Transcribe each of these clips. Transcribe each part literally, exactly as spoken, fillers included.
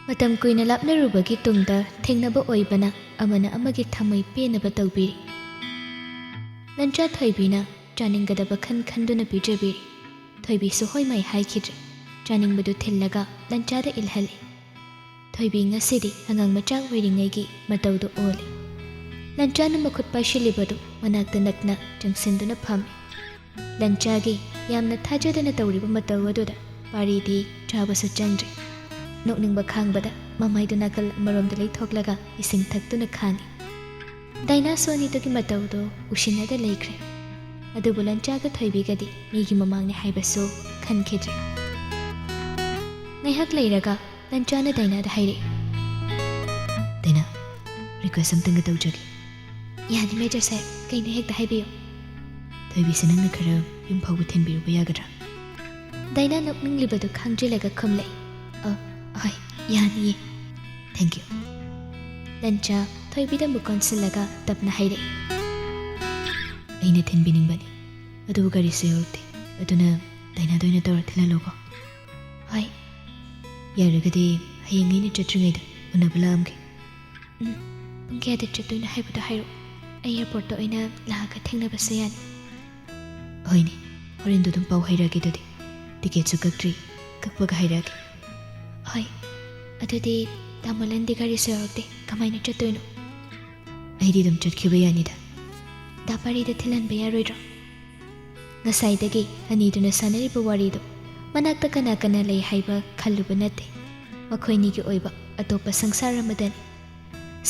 ꯃꯇꯝ ꯀꯨꯏꯅ ꯂꯥꯞꯅꯔꯨꯕꯒꯤ ꯇꯨꯡꯗ ꯊꯦꯡꯅꯕ ꯑꯣꯏꯕꯅ ꯑꯃꯅ ꯑꯃꯒꯤ ꯊꯃꯣꯏ ꯄꯦꯟꯅꯕ ꯇꯧꯕꯤꯔꯤ꯫ ꯂꯟꯆꯥ ꯊꯣꯏꯕꯤꯅ ꯆꯥꯅꯤꯡꯒꯗꯕ ꯈꯟ ꯈꯟꯗꯨꯅ ꯄꯤꯖꯕꯤꯔꯤ꯫ ꯊꯣꯏꯕꯤꯁꯨ ꯍꯣꯏ ꯃꯥꯏ ꯍꯥꯏꯈꯤꯗ꯭ꯔꯦ꯫ ꯆꯥꯅꯤꯡꯕꯗꯨ ꯊꯤꯜꯂꯒ ꯂꯟꯆꯥꯗ ꯏꯜꯍꯜꯂꯤ꯫ ꯊꯣꯏꯕꯤ ꯉꯁꯤꯗꯤ ꯑꯉꯥꯡ ꯃꯆꯥ ꯑꯣꯏꯔꯤꯉꯩꯒꯤ ꯃꯇꯧꯗꯨ ꯑꯣꯜꯂꯤ꯫ ꯂꯟꯆꯥꯅ ꯃꯈꯨꯠ ꯄꯥꯏꯁꯤꯜꯂꯤꯕꯗꯨ ꯃꯅꯥꯛꯇ ꯅꯛꯅ ꯆꯪꯁꯤꯟꯗꯨꯅ ꯐꯝꯃꯤ꯫ ꯂꯟꯆꯥꯒꯤ ꯌꯥꯝꯅ ꯊꯥꯖꯗꯅ ꯇꯧꯔꯤꯕ ꯃꯇꯧ ꯑꯗꯨꯗ ꯄꯥꯔꯤꯗꯤ ꯆꯥꯕꯁꯨ ꯆꯪꯗ꯭ꯔꯦ꯫ ꯅꯣꯛꯅꯤꯡꯕ ꯈꯥꯡꯕꯗ ꯃꯃꯥꯏꯗꯨ ꯅꯥꯀꯜ ꯑꯃꯔꯣꯝꯗ ꯂꯩꯊꯣꯛꯂꯒ ꯏꯁꯤꯡ ꯊꯛꯇꯨꯅ ꯈꯥꯡꯉꯤ꯫ ꯗꯥꯏꯅꯥꯁꯨ ꯑꯅꯤꯗꯨꯒꯤ ꯃꯇꯧꯗꯣ ꯎꯁꯤꯟꯅꯗ ꯂꯩꯈ꯭ꯔꯦ꯫ ꯑꯗꯨꯕꯨ ꯂꯟꯆꯥꯒ ꯊꯣꯏꯕꯤꯒꯗꯤ ꯃꯤꯒꯤ ꯃꯃꯥꯡꯅꯦ ꯍꯥꯏꯕꯁꯨ ꯈꯟꯈꯤꯗ꯭ꯔꯦ꯫ ꯉꯥꯏꯍꯥꯛ ꯂꯩꯔꯒ ꯂꯟꯆꯥꯅ ꯗꯥꯏꯅꯥꯗ ꯍꯥꯏꯔꯛꯏ, "ꯗꯥꯏꯅꯥ, ꯔꯤꯀ꯭ꯋꯦꯁ ꯑꯝꯇꯪꯒ ꯇꯧꯖꯒꯦ꯫" "ꯌꯥꯅꯤ ꯃꯦꯖꯔ ꯁꯥꯍꯦꯕ, ꯀꯩꯅꯣ ꯍꯦꯛꯇ ꯍꯥꯏꯕꯤꯌꯨ꯫" "ꯊꯣꯏꯕꯤꯁꯦ ꯅꯪꯅ ꯈꯔ ꯌꯨꯝ ꯐꯥꯎꯕ ꯊꯤꯟꯕꯤꯔꯨꯕ ꯌꯥꯒꯗ꯭ꯔꯥ?" ꯗꯥꯏꯅꯥ ꯅꯣꯛꯅꯤꯡꯂꯤꯕꯗꯨ ꯈꯪꯖꯤꯜꯂꯒ ꯈꯨꯝꯂꯛꯏ, "ꯑ, ꯍꯣꯏ, ꯌꯥꯅꯤꯌꯦ꯫" "Thank you." ꯂꯟꯆꯥ ꯊꯣꯏꯕꯤꯗ ꯑꯃꯨꯛ ꯀꯣꯟꯁꯤꯜꯂꯒ ꯇꯞꯅ ꯍꯥꯏꯔꯛꯏ, "ꯑꯩꯅ ꯊꯤꯟꯕꯤꯅꯤꯡꯕꯅꯤ, ꯑꯗꯨꯕꯨ ꯒꯥꯔꯤꯁꯨ ꯌꯧꯔꯛꯇꯦ, ꯑꯗꯨꯅ ꯗꯥꯏꯅꯥꯗ ꯑꯣꯏꯅ ꯇꯧꯔ ꯊꯤꯜꯍꯜꯂꯣꯀꯣ꯫" "ꯍꯣꯏ꯫" "ꯌꯥꯔꯒꯗꯤ ꯍꯌꯦꯡ ꯑꯩꯅ ꯆꯠꯇ꯭ꯔꯤꯉꯩꯗ ꯎꯅꯕ ꯂꯥꯛꯑꯝꯒꯦ꯫" "ꯎꯝ, ꯄꯨꯡ ꯀꯌꯥꯗ ꯆꯠꯇꯣꯏꯅꯣ ꯍꯥꯏꯕꯗꯣ ꯍꯥꯏꯔꯛꯑꯣ, ꯑꯩ ꯑꯦꯌꯥꯔꯄꯣꯔꯠꯇ ꯑꯣꯏꯅ ꯂꯥꯛꯑꯒ ꯊꯦꯡꯅꯕꯁꯨ ꯌꯥꯅꯤ꯫" "ꯍꯣꯏꯅꯦ, ꯍꯣꯔꯦꯟꯗꯣ ꯑꯗꯨꯝ ꯄꯥꯎ ꯍꯥꯏꯔꯛꯑꯒꯦ ꯑꯗꯨꯗꯤ꯫ ꯇꯤꯀꯦꯠꯁꯨ ꯀꯛꯇ꯭ꯔꯤ, ꯀꯛꯄꯒ ꯍꯥꯏꯔꯛꯑꯒꯦ꯫" "ꯍꯣꯏ, ꯑꯗꯨꯗꯤ ꯇꯥꯃꯣ ꯂꯟꯗꯤ ꯒꯥꯔꯤꯁꯨ ꯌꯧꯔꯛꯇꯦ, ꯀꯃꯥꯏꯅ ꯆꯠꯇꯣꯏꯅꯣ?" "ꯑꯩꯗꯤ ꯑꯗꯨꯝ ꯆꯠꯈꯤꯕ ꯌꯥꯅꯤꯗ꯫" "ꯗꯥ ꯄꯥꯔꯤꯗ ꯊꯤꯜꯍꯟꯕ ꯌꯥꯔꯣꯏꯗ꯭ꯔꯣ?" ꯉꯁꯥꯏꯗꯒꯤ ꯑꯅꯤꯗꯨꯅ ꯁꯥꯟꯅꯔꯤꯕ ꯋꯥꯔꯤꯗꯨ ꯃꯅꯥꯛꯇ ꯀꯅꯥ ꯀꯅꯥ ꯂꯩ ꯍꯥꯏꯕ ꯈꯜꯂꯨꯕ ꯅꯠꯇꯦ꯫ ꯃꯈꯣꯏꯅꯤꯒꯤ ꯑꯣꯏꯕ ꯑꯇꯣꯞꯄ ꯁꯪꯁꯥꯔ ꯑꯃꯗꯅꯤ꯫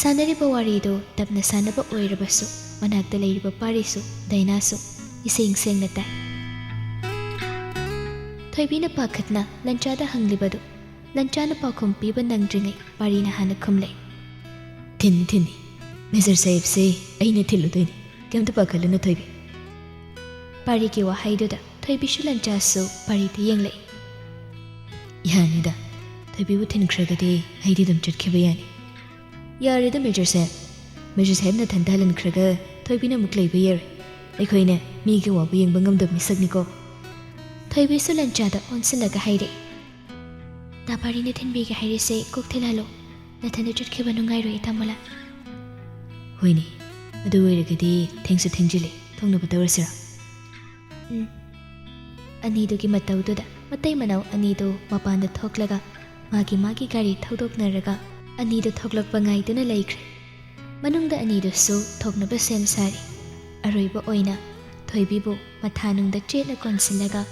ꯁꯥꯟꯅꯔꯤꯕ ꯋꯥꯔꯤꯗꯨ ꯇꯞꯅ ꯁꯥꯟꯅꯕ ꯑꯣꯏꯔꯕꯁꯨ ꯃꯅꯥꯛꯇ ꯂꯩꯔꯤꯕ ꯄꯥꯔꯤꯁꯨ ꯗꯥꯏꯅꯥꯁꯨ ꯏꯁꯦꯡ ꯁꯦꯡꯅ ꯇꯥꯏ꯫ ꯊꯣꯏꯕꯤꯅ ꯄꯥꯈꯠꯅ ꯂꯟꯆꯥꯗ ꯍꯪꯂꯤꯕꯗꯨ ꯂꯟꯆꯥꯅ ꯄꯥꯎꯈꯨꯝ ꯄꯤꯕ ꯅꯪꯗ꯭ꯔꯤꯉꯩ ꯄꯥꯔꯤꯅ ꯍꯥꯟꯅ ꯈꯨꯝꯂꯦ꯫ "ꯊꯤꯟꯅꯤ, ꯊꯤꯟꯅꯤ꯫ ꯃꯦꯖꯔ ꯁꯥꯍꯦꯕꯁꯦ ꯑꯩꯅ ꯊꯤꯜꯂꯨꯗꯣꯏꯅꯤ꯫ ꯀꯩꯝꯇ ꯄꯥꯈꯠꯂꯨꯅꯨ ꯊꯣꯏꯕꯤ꯫" ꯄꯥꯔꯤꯒꯤ ꯋꯥꯍꯩꯗꯨꯗ ꯊꯣꯏꯕꯤꯁꯨ ꯂꯟꯆꯥꯁꯨ ꯄꯥꯔꯤꯗ ꯌꯦꯡꯂꯛꯏ꯫ "ꯌꯥꯅꯤꯗ, ꯊꯣꯏꯕꯤꯕꯨ ꯊꯤꯟꯈ꯭ꯔꯒꯗꯤ ꯑꯩꯗꯤ ꯑꯗꯨꯝ ꯆꯠꯈꯤꯕ ꯌꯥꯅꯤ꯫" "ꯌꯥꯔꯦꯗ ꯃꯦꯖꯔ ꯁꯥꯍꯦꯕ꯫ ꯃꯦꯖꯔ ꯁꯥꯍꯦꯕ ꯅꯊꯟꯇ ꯍꯜꯍꯟꯈ꯭ꯔꯒ ꯊꯣꯏꯕꯤꯅ ꯑꯃꯨꯛ ꯂꯩꯕ ꯌꯥꯔꯣꯏ꯫ ꯑꯩꯈꯣꯏꯅ ꯃꯤꯒꯤ ꯑꯋꯥꯕ ꯌꯦꯡꯕ ꯉꯝꯗꯕ ꯃꯤꯁꯛꯅꯤꯀꯣ꯫" ꯊꯣꯏꯕꯤꯁꯨ ꯂꯟꯆꯥꯗ ꯑꯣꯟꯁꯤꯜꯂꯒ ꯍꯥꯏꯔꯛꯏ꯫ ꯗꯥ ꯄꯥꯔꯤꯅ ꯊꯤꯟꯕꯤꯒꯦ ꯍꯥꯏꯔꯤꯁꯦ ꯀꯣꯛ ꯊꯤꯜꯍꯜꯂꯣ꯫ ꯅꯊꯟꯗ ꯆꯠꯈꯤꯕ ꯅꯨꯡꯉꯥꯏꯔꯣꯏ, ꯏꯇꯥ ꯃꯣꯂꯥ꯫ ꯍꯣꯏꯅꯦ, ꯑꯗꯨ ꯑꯣꯏꯔꯒꯗꯤ ꯊꯦꯡꯁꯨ ꯊꯦꯡꯖꯤꯜꯂꯦ, ꯊꯣꯡꯅꯕ ꯇꯧꯔꯁꯤꯔꯥ? ꯎꯝ꯫ ꯑꯅꯤꯗꯨꯒꯤ ꯃꯇꯧꯗꯨꯗ ꯃꯇꯩ ꯃꯅꯥꯎ ꯑꯅꯤꯗꯨ ꯃꯄꯥꯟꯗ ꯊꯣꯛꯂꯒ ꯃꯥꯒꯤ ꯃꯥꯒꯤ ꯒꯥꯔꯤ ꯊꯧꯗꯣꯛꯅꯔꯒ ꯑꯅꯤꯗꯨ ꯊꯣꯛꯂꯛꯄ ꯉꯥꯏꯗꯨꯅ ꯂꯩꯈ꯭ꯔꯦ꯫ ꯃꯅꯨꯡꯗ ꯑꯅꯤꯗꯨꯁꯨ ꯊꯣꯛꯅꯕ ꯁꯦꯝ ꯁꯥꯔꯤ꯫ ꯑꯔꯣꯏꯕ ꯑꯣꯏꯅ ꯊꯣꯏꯕꯤꯕꯨ ꯃꯊꯥꯅꯨꯡꯗ ꯆꯦꯠꯅ ꯀꯣꯟꯁꯤꯜꯂꯒ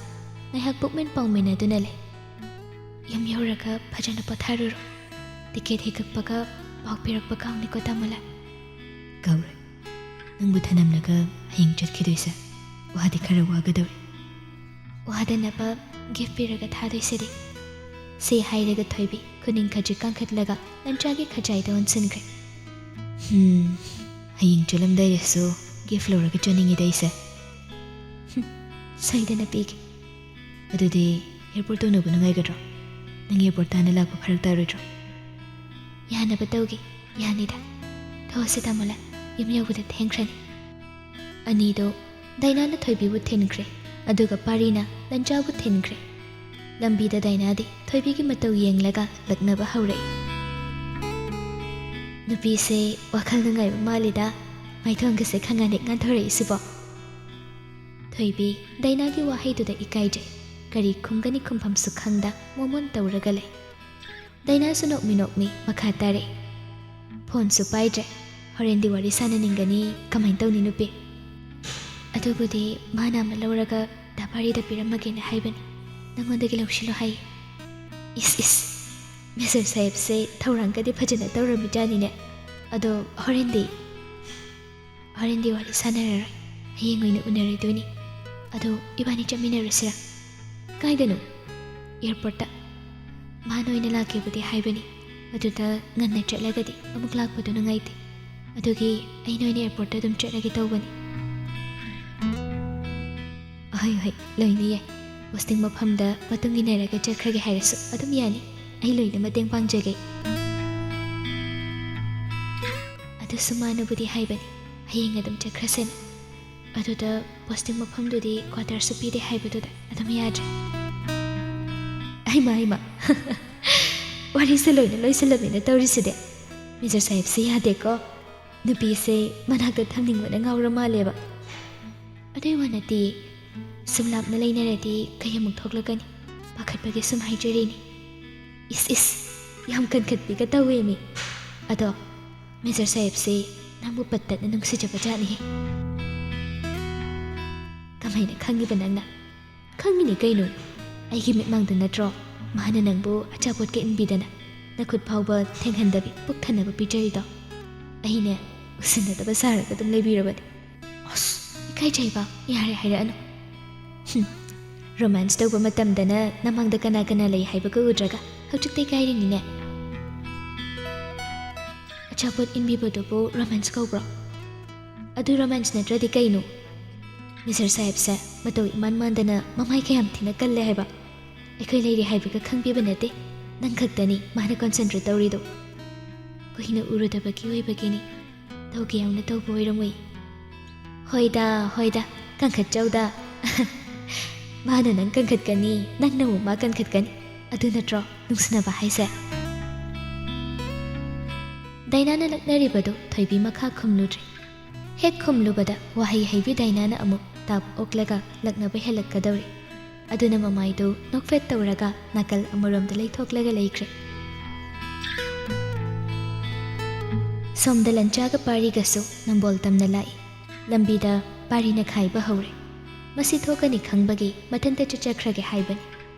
ꯉꯥꯏꯍꯥꯛ ꯄꯨꯛꯃꯤꯟ ꯄꯥꯎꯃꯤꯟꯅꯗꯨꯅ ꯂꯩ꯫ ꯌꯨꯝ ꯌꯧꯔꯒ ꯐꯖꯅ ꯄꯣꯊꯥꯔꯨꯔꯣ꯫ ꯇꯤꯀꯦꯠ ꯍꯦꯛ ꯀꯛꯄꯒ ꯄꯥꯎ ꯄꯤꯔꯛꯄ ꯀꯥꯎꯅꯤꯀꯣ, ꯇꯥꯃꯣꯂꯥ꯫ ꯀꯥꯎꯔꯣꯏ꯫ ꯅꯪꯕꯨ ꯊꯅꯝꯂꯒ ꯍꯌꯦꯡ ꯆꯠꯈꯤꯗꯣꯏꯁꯦ꯫ ꯋꯥꯗꯤ ꯈꯔ ꯋꯥꯒꯗꯧꯔꯤ꯫ ꯋꯥꯗꯅꯕ ꯒꯤꯐ ꯄꯤꯔꯒ ꯊꯥꯗꯣꯏꯁꯤꯗꯤ꯫ ꯁꯤ ꯍꯥꯏꯔꯒ ꯊꯣꯏꯕꯤ ꯈꯨꯅꯤꯡ ꯈꯖꯤꯛ ꯀꯥꯡꯈꯠꯂꯒ ꯂꯟꯆꯥꯒꯤ ꯈꯖꯥꯏꯗ ꯑꯣꯟꯁꯤꯟꯈ꯭ꯔꯦ꯫ ꯍꯝ, ꯍꯌꯦꯡ ꯆꯠꯂꯝꯗꯥꯏꯗꯁꯨ ꯒꯤꯐ ꯂꯧꯔꯒ ꯆꯠꯅꯤꯡꯉꯤꯗ ꯑꯩꯁꯦ꯫ ꯍꯝ, ꯁꯣꯏꯗꯅ ꯄꯤꯒꯦ꯫ ꯑꯗꯨꯗꯤ ꯑꯦꯌꯔꯄꯣꯔꯠꯇ ꯎꯅꯕ ꯅꯨꯡꯉꯥꯏꯒꯗ꯭ꯔꯣ? ꯅꯪ ꯑꯦꯌꯔꯄꯣꯔꯠꯇ ꯍꯥꯟꯅ ꯂꯥꯛꯄ ꯐꯔꯛ ꯇꯥꯔꯣꯏꯗ꯭ꯔꯣ? ꯌꯥꯅꯕ ꯇꯧꯒꯦ, ꯌꯥꯅꯤꯗ꯫ ꯊꯣꯛꯑꯁꯤ ꯇꯥꯃꯣꯂꯥ, ꯌꯨꯝ ꯌꯧꯕꯗ ꯊꯦꯡꯈ꯭ꯔꯅꯤ꯫ ꯑꯅꯤꯗꯣ ꯗꯥꯏꯅꯥꯅ ꯊꯣꯏꯕꯤꯕꯨ ꯊꯤꯟꯈ꯭ꯔꯦ, ꯑꯗꯨꯒ ꯄꯥꯔꯤꯅ ꯂꯟꯆꯥꯕꯨ ꯊꯤꯟꯈ꯭ꯔꯦ꯫ ꯂꯝꯕꯤꯗ ꯗꯥꯏꯅꯥꯗꯤ ꯊꯣꯏꯕꯤꯒꯤ ꯃꯇꯧ ꯌꯦꯡꯂꯒ ꯂꯛꯅꯕ ꯍꯧꯔꯛꯏ꯫ ꯅꯨꯄꯤꯁꯦ ꯋꯥꯈꯜ ꯅꯨꯡꯉꯥꯏꯕ ꯃꯥꯜꯂꯤꯗ, ꯃꯥꯏꯊꯣꯡꯒꯁꯦ ꯈꯪꯉꯥꯟ ꯍꯦꯛ ꯉꯥꯟꯊꯣꯔꯛꯏꯁꯤꯕꯣ꯫ ꯊꯣꯏꯕꯤ ꯗꯥꯏꯅꯥꯒꯤ ꯋꯥꯍꯩꯗꯨꯗ ꯏꯀꯥꯏꯖꯩ꯫ ꯀꯔꯤ ꯈꯨꯝꯒꯅꯤ ꯈꯨꯝꯐꯝꯁꯨ ꯈꯪꯗ ꯃꯣꯃꯣꯟ ꯇꯧꯔꯒ ꯂꯩ꯫ ꯗꯥꯏꯅꯥꯁꯨ ꯅꯣꯛꯃꯤ ꯅꯣꯛꯃꯤ ꯃꯈꯥ ꯇꯥꯔꯛꯏ꯫ ꯐꯣꯟꯁꯨ ꯄꯥꯏꯗ꯭ꯔꯦ꯫ ꯍꯣꯔꯦꯟꯗꯤ ꯋꯥꯔꯤ ꯁꯥꯟꯅꯅꯤꯡꯒꯅꯤ, ꯀꯃꯥꯏꯅ ꯇꯧꯅꯤ ꯅꯨꯄꯤ? ꯑꯗꯨꯕꯨꯗꯤ ꯃꯥꯅ ꯑꯃ ꯂꯧꯔꯒ ꯗꯥ ꯄꯥꯔꯤꯗ ꯄꯤꯔꯝꯃꯒꯦꯅ ꯍꯥꯏꯕꯅꯤ꯫ ꯅꯪꯉꯣꯟꯗꯒꯤ ꯂꯧꯁꯤꯜꯂꯣ ꯍꯥꯏꯌꯦ꯫ ꯏꯁ ꯏꯁ, ꯃꯦꯖꯔ ꯁꯥꯍꯦꯕꯁꯦ ꯊꯧꯔꯥꯡꯒꯗꯤ ꯐꯖꯅ ꯇꯧꯔꯝꯃꯤꯖꯥꯠꯅꯤꯅꯦ꯫ ꯑꯗꯣ ꯍꯣꯔꯦꯟꯗꯤ? ꯍꯣꯔꯦꯟꯗꯤ ꯋꯥꯔꯤ ꯁꯥꯟꯅꯔꯔꯣꯏ, ꯍꯌꯦꯡ ꯑꯣꯏꯅ ꯎꯅꯔꯣꯏꯗꯣꯏꯅꯤ꯫ ꯑꯗꯣ ꯏꯕꯥꯅꯤ ꯆꯠꯃꯤꯟꯅꯔꯨꯁꯤꯔꯥ? ꯀꯥꯏꯗꯅꯣ? ꯑꯦꯌꯔꯄꯣꯔꯠꯇ꯫ ꯃꯥꯅ ꯑꯣꯏꯅ ꯂꯥꯛꯀꯦꯕꯨꯗꯤ ꯍꯥꯏꯕꯅꯤ, ꯑꯗꯨꯗ ꯉꯟꯅ ꯆꯠꯂꯒꯗꯤ ꯑꯃꯨꯛ ꯂꯥꯛꯄꯗꯣ ꯅꯨꯡꯉꯥꯏꯇꯦ꯫ ꯑꯗꯨꯒꯤ ꯑꯩꯅ ꯑꯣꯏꯅ ꯑꯦꯌꯔꯄꯣꯔꯠꯇ ꯑꯗꯨꯝ ꯆꯠꯂꯒꯦ ꯇꯧꯕꯅꯤ꯫ ꯑꯍꯣꯏ ꯍꯣꯏ, ꯂꯣꯏꯅ ꯌꯥꯏ꯫ ꯄꯣꯁꯇꯤꯡ ꯃꯐꯝꯗ ꯃꯇꯨꯡ ꯏꯟꯅꯔꯒ ꯆꯠꯈ꯭ꯔꯒꯦ ꯍꯥꯏꯔꯁꯨ ꯑꯗꯨꯝ ꯌꯥꯅꯤ꯫ ꯑꯩ ꯂꯣꯏꯅ ꯃꯇꯦꯡ ꯄꯥꯡꯖꯒꯦ꯫ ꯑꯗꯨꯁꯨ ꯃꯥꯅꯕꯨꯗꯤ ꯍꯥꯏꯕꯅꯤ, ꯍꯌꯦꯡ ꯑꯗꯨꯝ ꯆꯠꯈ꯭ꯔꯁꯦꯅ꯫ ꯑꯗꯨꯗ ꯄꯣꯁꯇꯤꯡ ꯃꯐꯝꯗꯨꯗꯤ ꯀ꯭ꯋꯥꯇꯔꯁꯨ ꯄꯤꯗꯦ ꯍꯥꯏꯕꯗꯨꯗ ꯑꯗꯨꯝ ꯌꯥꯗ꯭ꯔꯦ꯫ ꯑꯩꯃ, ꯑꯩꯃ꯫ ꯋꯥꯔꯤꯁꯦ ꯂꯣꯏꯅ ꯂꯣꯏꯁꯤꯜꯂꯝꯃꯤꯅ ꯇꯧꯔꯤꯁꯤꯗꯤ꯫ ꯃꯦꯖꯔ ꯁꯥꯍꯦꯕꯁꯦ ꯌꯥꯗꯦꯀꯣ꯫ ꯅꯨꯄꯤꯁꯦ ꯃꯅꯥꯛꯇ ꯊꯝꯅꯤꯡꯕꯅ ꯉꯥꯎꯔ ꯃꯥꯜꯂꯦꯕ꯫ ꯑꯗꯨꯏ ꯋꯥ ꯅꯠꯇꯦ, ꯁꯨꯝ ꯂꯥꯞꯅ ꯂꯩꯅꯔꯗꯤ ꯀꯩ ꯑꯃꯨꯛ ꯊꯣꯛꯂꯛꯀꯅꯤ? ꯄꯥꯈꯠꯄꯒꯤ ꯁꯨꯝ ꯍꯥꯏꯖꯔꯤꯅꯤ꯫ ꯏꯁ ꯏꯁ, ꯌꯥꯝ ꯀꯟꯈꯠꯄꯤꯒ ꯇꯧꯋꯦꯃꯤ꯫ ꯑꯗꯣ ꯃꯦꯖꯔ ꯁꯥꯍꯦꯕꯁꯦ ꯅꯪꯕꯨ ꯄꯠ ꯇꯠꯅ ꯅꯨꯡꯁꯤꯖꯕ ꯖꯥꯠꯅꯤꯍꯦ꯫ ꯀꯃꯥꯏꯅ ꯈꯪꯉꯤꯕ ꯅꯪꯅ? ꯈꯪꯉꯤꯅꯤ ꯀꯩꯅꯣ, ꯑꯩꯒꯤ ꯃꯤꯠꯃꯥꯡꯗ ꯅꯠꯇ꯭ꯔꯣ ꯃꯥꯅ ꯅꯪꯕꯨ ꯑꯆꯥꯄꯣꯠꯀ ꯏꯟꯕꯤꯗꯅ ꯅꯈꯨꯠ ꯐꯥꯎꯕ ꯊꯦꯡꯍꯟꯗꯕꯤ ꯄꯨꯛ ꯊꯟꯅꯕ ꯄꯤꯖꯔꯤꯗꯣ꯫ ꯑꯩꯅꯦ ꯎꯁꯤꯟꯅꯗꯕ ꯁꯥꯔꯒ ꯑꯗꯨꯝ ꯂꯩꯕꯤꯔꯕꯅꯤ꯫ ꯑꯁ, ꯏꯀꯥꯏꯖꯩꯕ, ꯌꯥꯔꯦ ꯍꯥꯏꯔꯛꯑꯅꯨ꯫ ꯍꯨꯝ, ꯔꯣꯃꯥꯟꯁ ꯇꯧꯕ ꯃꯇꯝꯗꯅ ꯅꯃꯥꯡꯗ ꯀꯅꯥ ꯀꯅꯥ ꯂꯩ ꯍꯥꯏꯕꯒ ꯎꯗ꯭ꯔꯒ ꯍꯧꯖꯤꯛꯇ ꯏꯀꯥꯏꯔꯤꯅꯤꯅꯦ꯫ ꯑꯆꯥꯄꯣꯠ ꯏꯟꯕꯤꯕꯗꯨꯕꯨ ꯔꯣꯃꯥꯟꯁ ꯀꯧꯕ꯭ꯔꯣ? ꯑꯗꯨ ꯔꯣꯃꯥꯟꯁ ꯅꯠꯇ꯭ꯔꯗꯤ ꯀꯩꯅꯣ? ꯃꯤꯁꯇꯔ ꯁꯥꯍꯦꯕꯁꯦ ꯃꯇꯧ ꯏꯃꯥꯟ ꯃꯥꯟꯗꯅ ꯃꯃꯥꯏ ꯀꯌꯥꯝ ꯊꯤꯅ ꯀꯜꯂꯦ ꯍꯥꯏꯕ꯫ ꯑꯩꯈꯣꯏ ꯂꯩꯔꯤ ꯍꯥꯏꯕꯒ ꯈꯪꯕꯤꯕ ꯅꯠꯇꯦ꯫ ꯅꯪ ꯈꯛꯇꯅꯤ ꯃꯥꯅ ꯀꯣꯟꯁꯦꯟꯇ꯭ꯔꯦꯠ ꯇꯧꯔꯤꯗꯣ꯫ ꯀꯨꯏꯅ ꯎꯔꯨꯗꯕꯒꯤ ꯑꯣꯏꯕꯒꯤꯅꯤ꯫ ꯇꯧꯒꯦ ꯌꯥꯎꯅ ꯇꯧꯕ ꯑꯣꯏꯔꯝꯃꯣꯏ꯫ ꯍꯣꯏꯗ, ꯍꯣꯏꯗ, ꯀꯟꯈꯠꯆꯧꯗ꯫ ꯃꯥꯅ ꯅꯪ ꯀꯟꯈꯠꯀꯅꯤ, ꯅꯪꯅ ꯑꯃꯨꯛ ꯃꯥ ꯀꯟꯈꯠꯀꯅꯤ꯫ ꯑꯗꯨ ꯅꯠꯇ꯭ꯔꯣ ꯅꯨꯡꯁꯤꯅꯕ ꯍꯥꯏꯁꯦ? ꯗꯥꯏꯅꯥꯅ ꯂꯛꯅꯔꯤꯕꯗꯨ ꯊꯣꯏꯕꯤ ꯃꯈꯥ ꯈꯨꯝꯂꯨꯗ꯭ꯔꯦ꯫ ꯍꯦꯛ ꯈꯨꯝꯂꯨꯕꯗ ꯋꯥꯍꯩ ꯍꯩꯕꯤ ꯗꯥꯏꯅꯥꯅ ꯑꯃꯨꯛ ꯇꯥꯞ ꯑꯣꯛꯂꯒ ꯂꯛꯅꯕ ꯍꯦꯜꯂꯛꯀꯗꯧꯔꯦ꯫ ꯑꯗꯨꯅ ꯃꯃꯥꯏꯗꯨ ꯅꯣꯛꯐꯦꯠ ꯇꯧꯔꯒ ꯅꯥꯀꯜ ꯑꯃꯔꯣꯝꯗ ꯂꯩꯊꯣꯛꯂꯒ ꯂꯩꯈ꯭ꯔꯦ꯫ ꯁꯣꯝꯗ ꯂꯟꯆꯥꯒ ꯄꯥꯔꯤꯒꯁꯨ ꯅꯝꯕꯣꯜ ꯇꯝꯅ ꯂꯥꯛꯏ꯫ ꯂꯝꯕꯤꯗ ꯄꯥꯔꯤꯅ ꯈꯥꯏꯕ ꯍꯧꯔꯦ꯫ ꯃꯁꯤ ꯊꯣꯛꯀꯅꯤ ꯈꯪꯕꯒꯤ ꯃꯊꯟꯇ ꯆꯠꯆꯈ꯭ꯔꯒꯦ ꯍꯥꯏꯕꯅꯤ꯫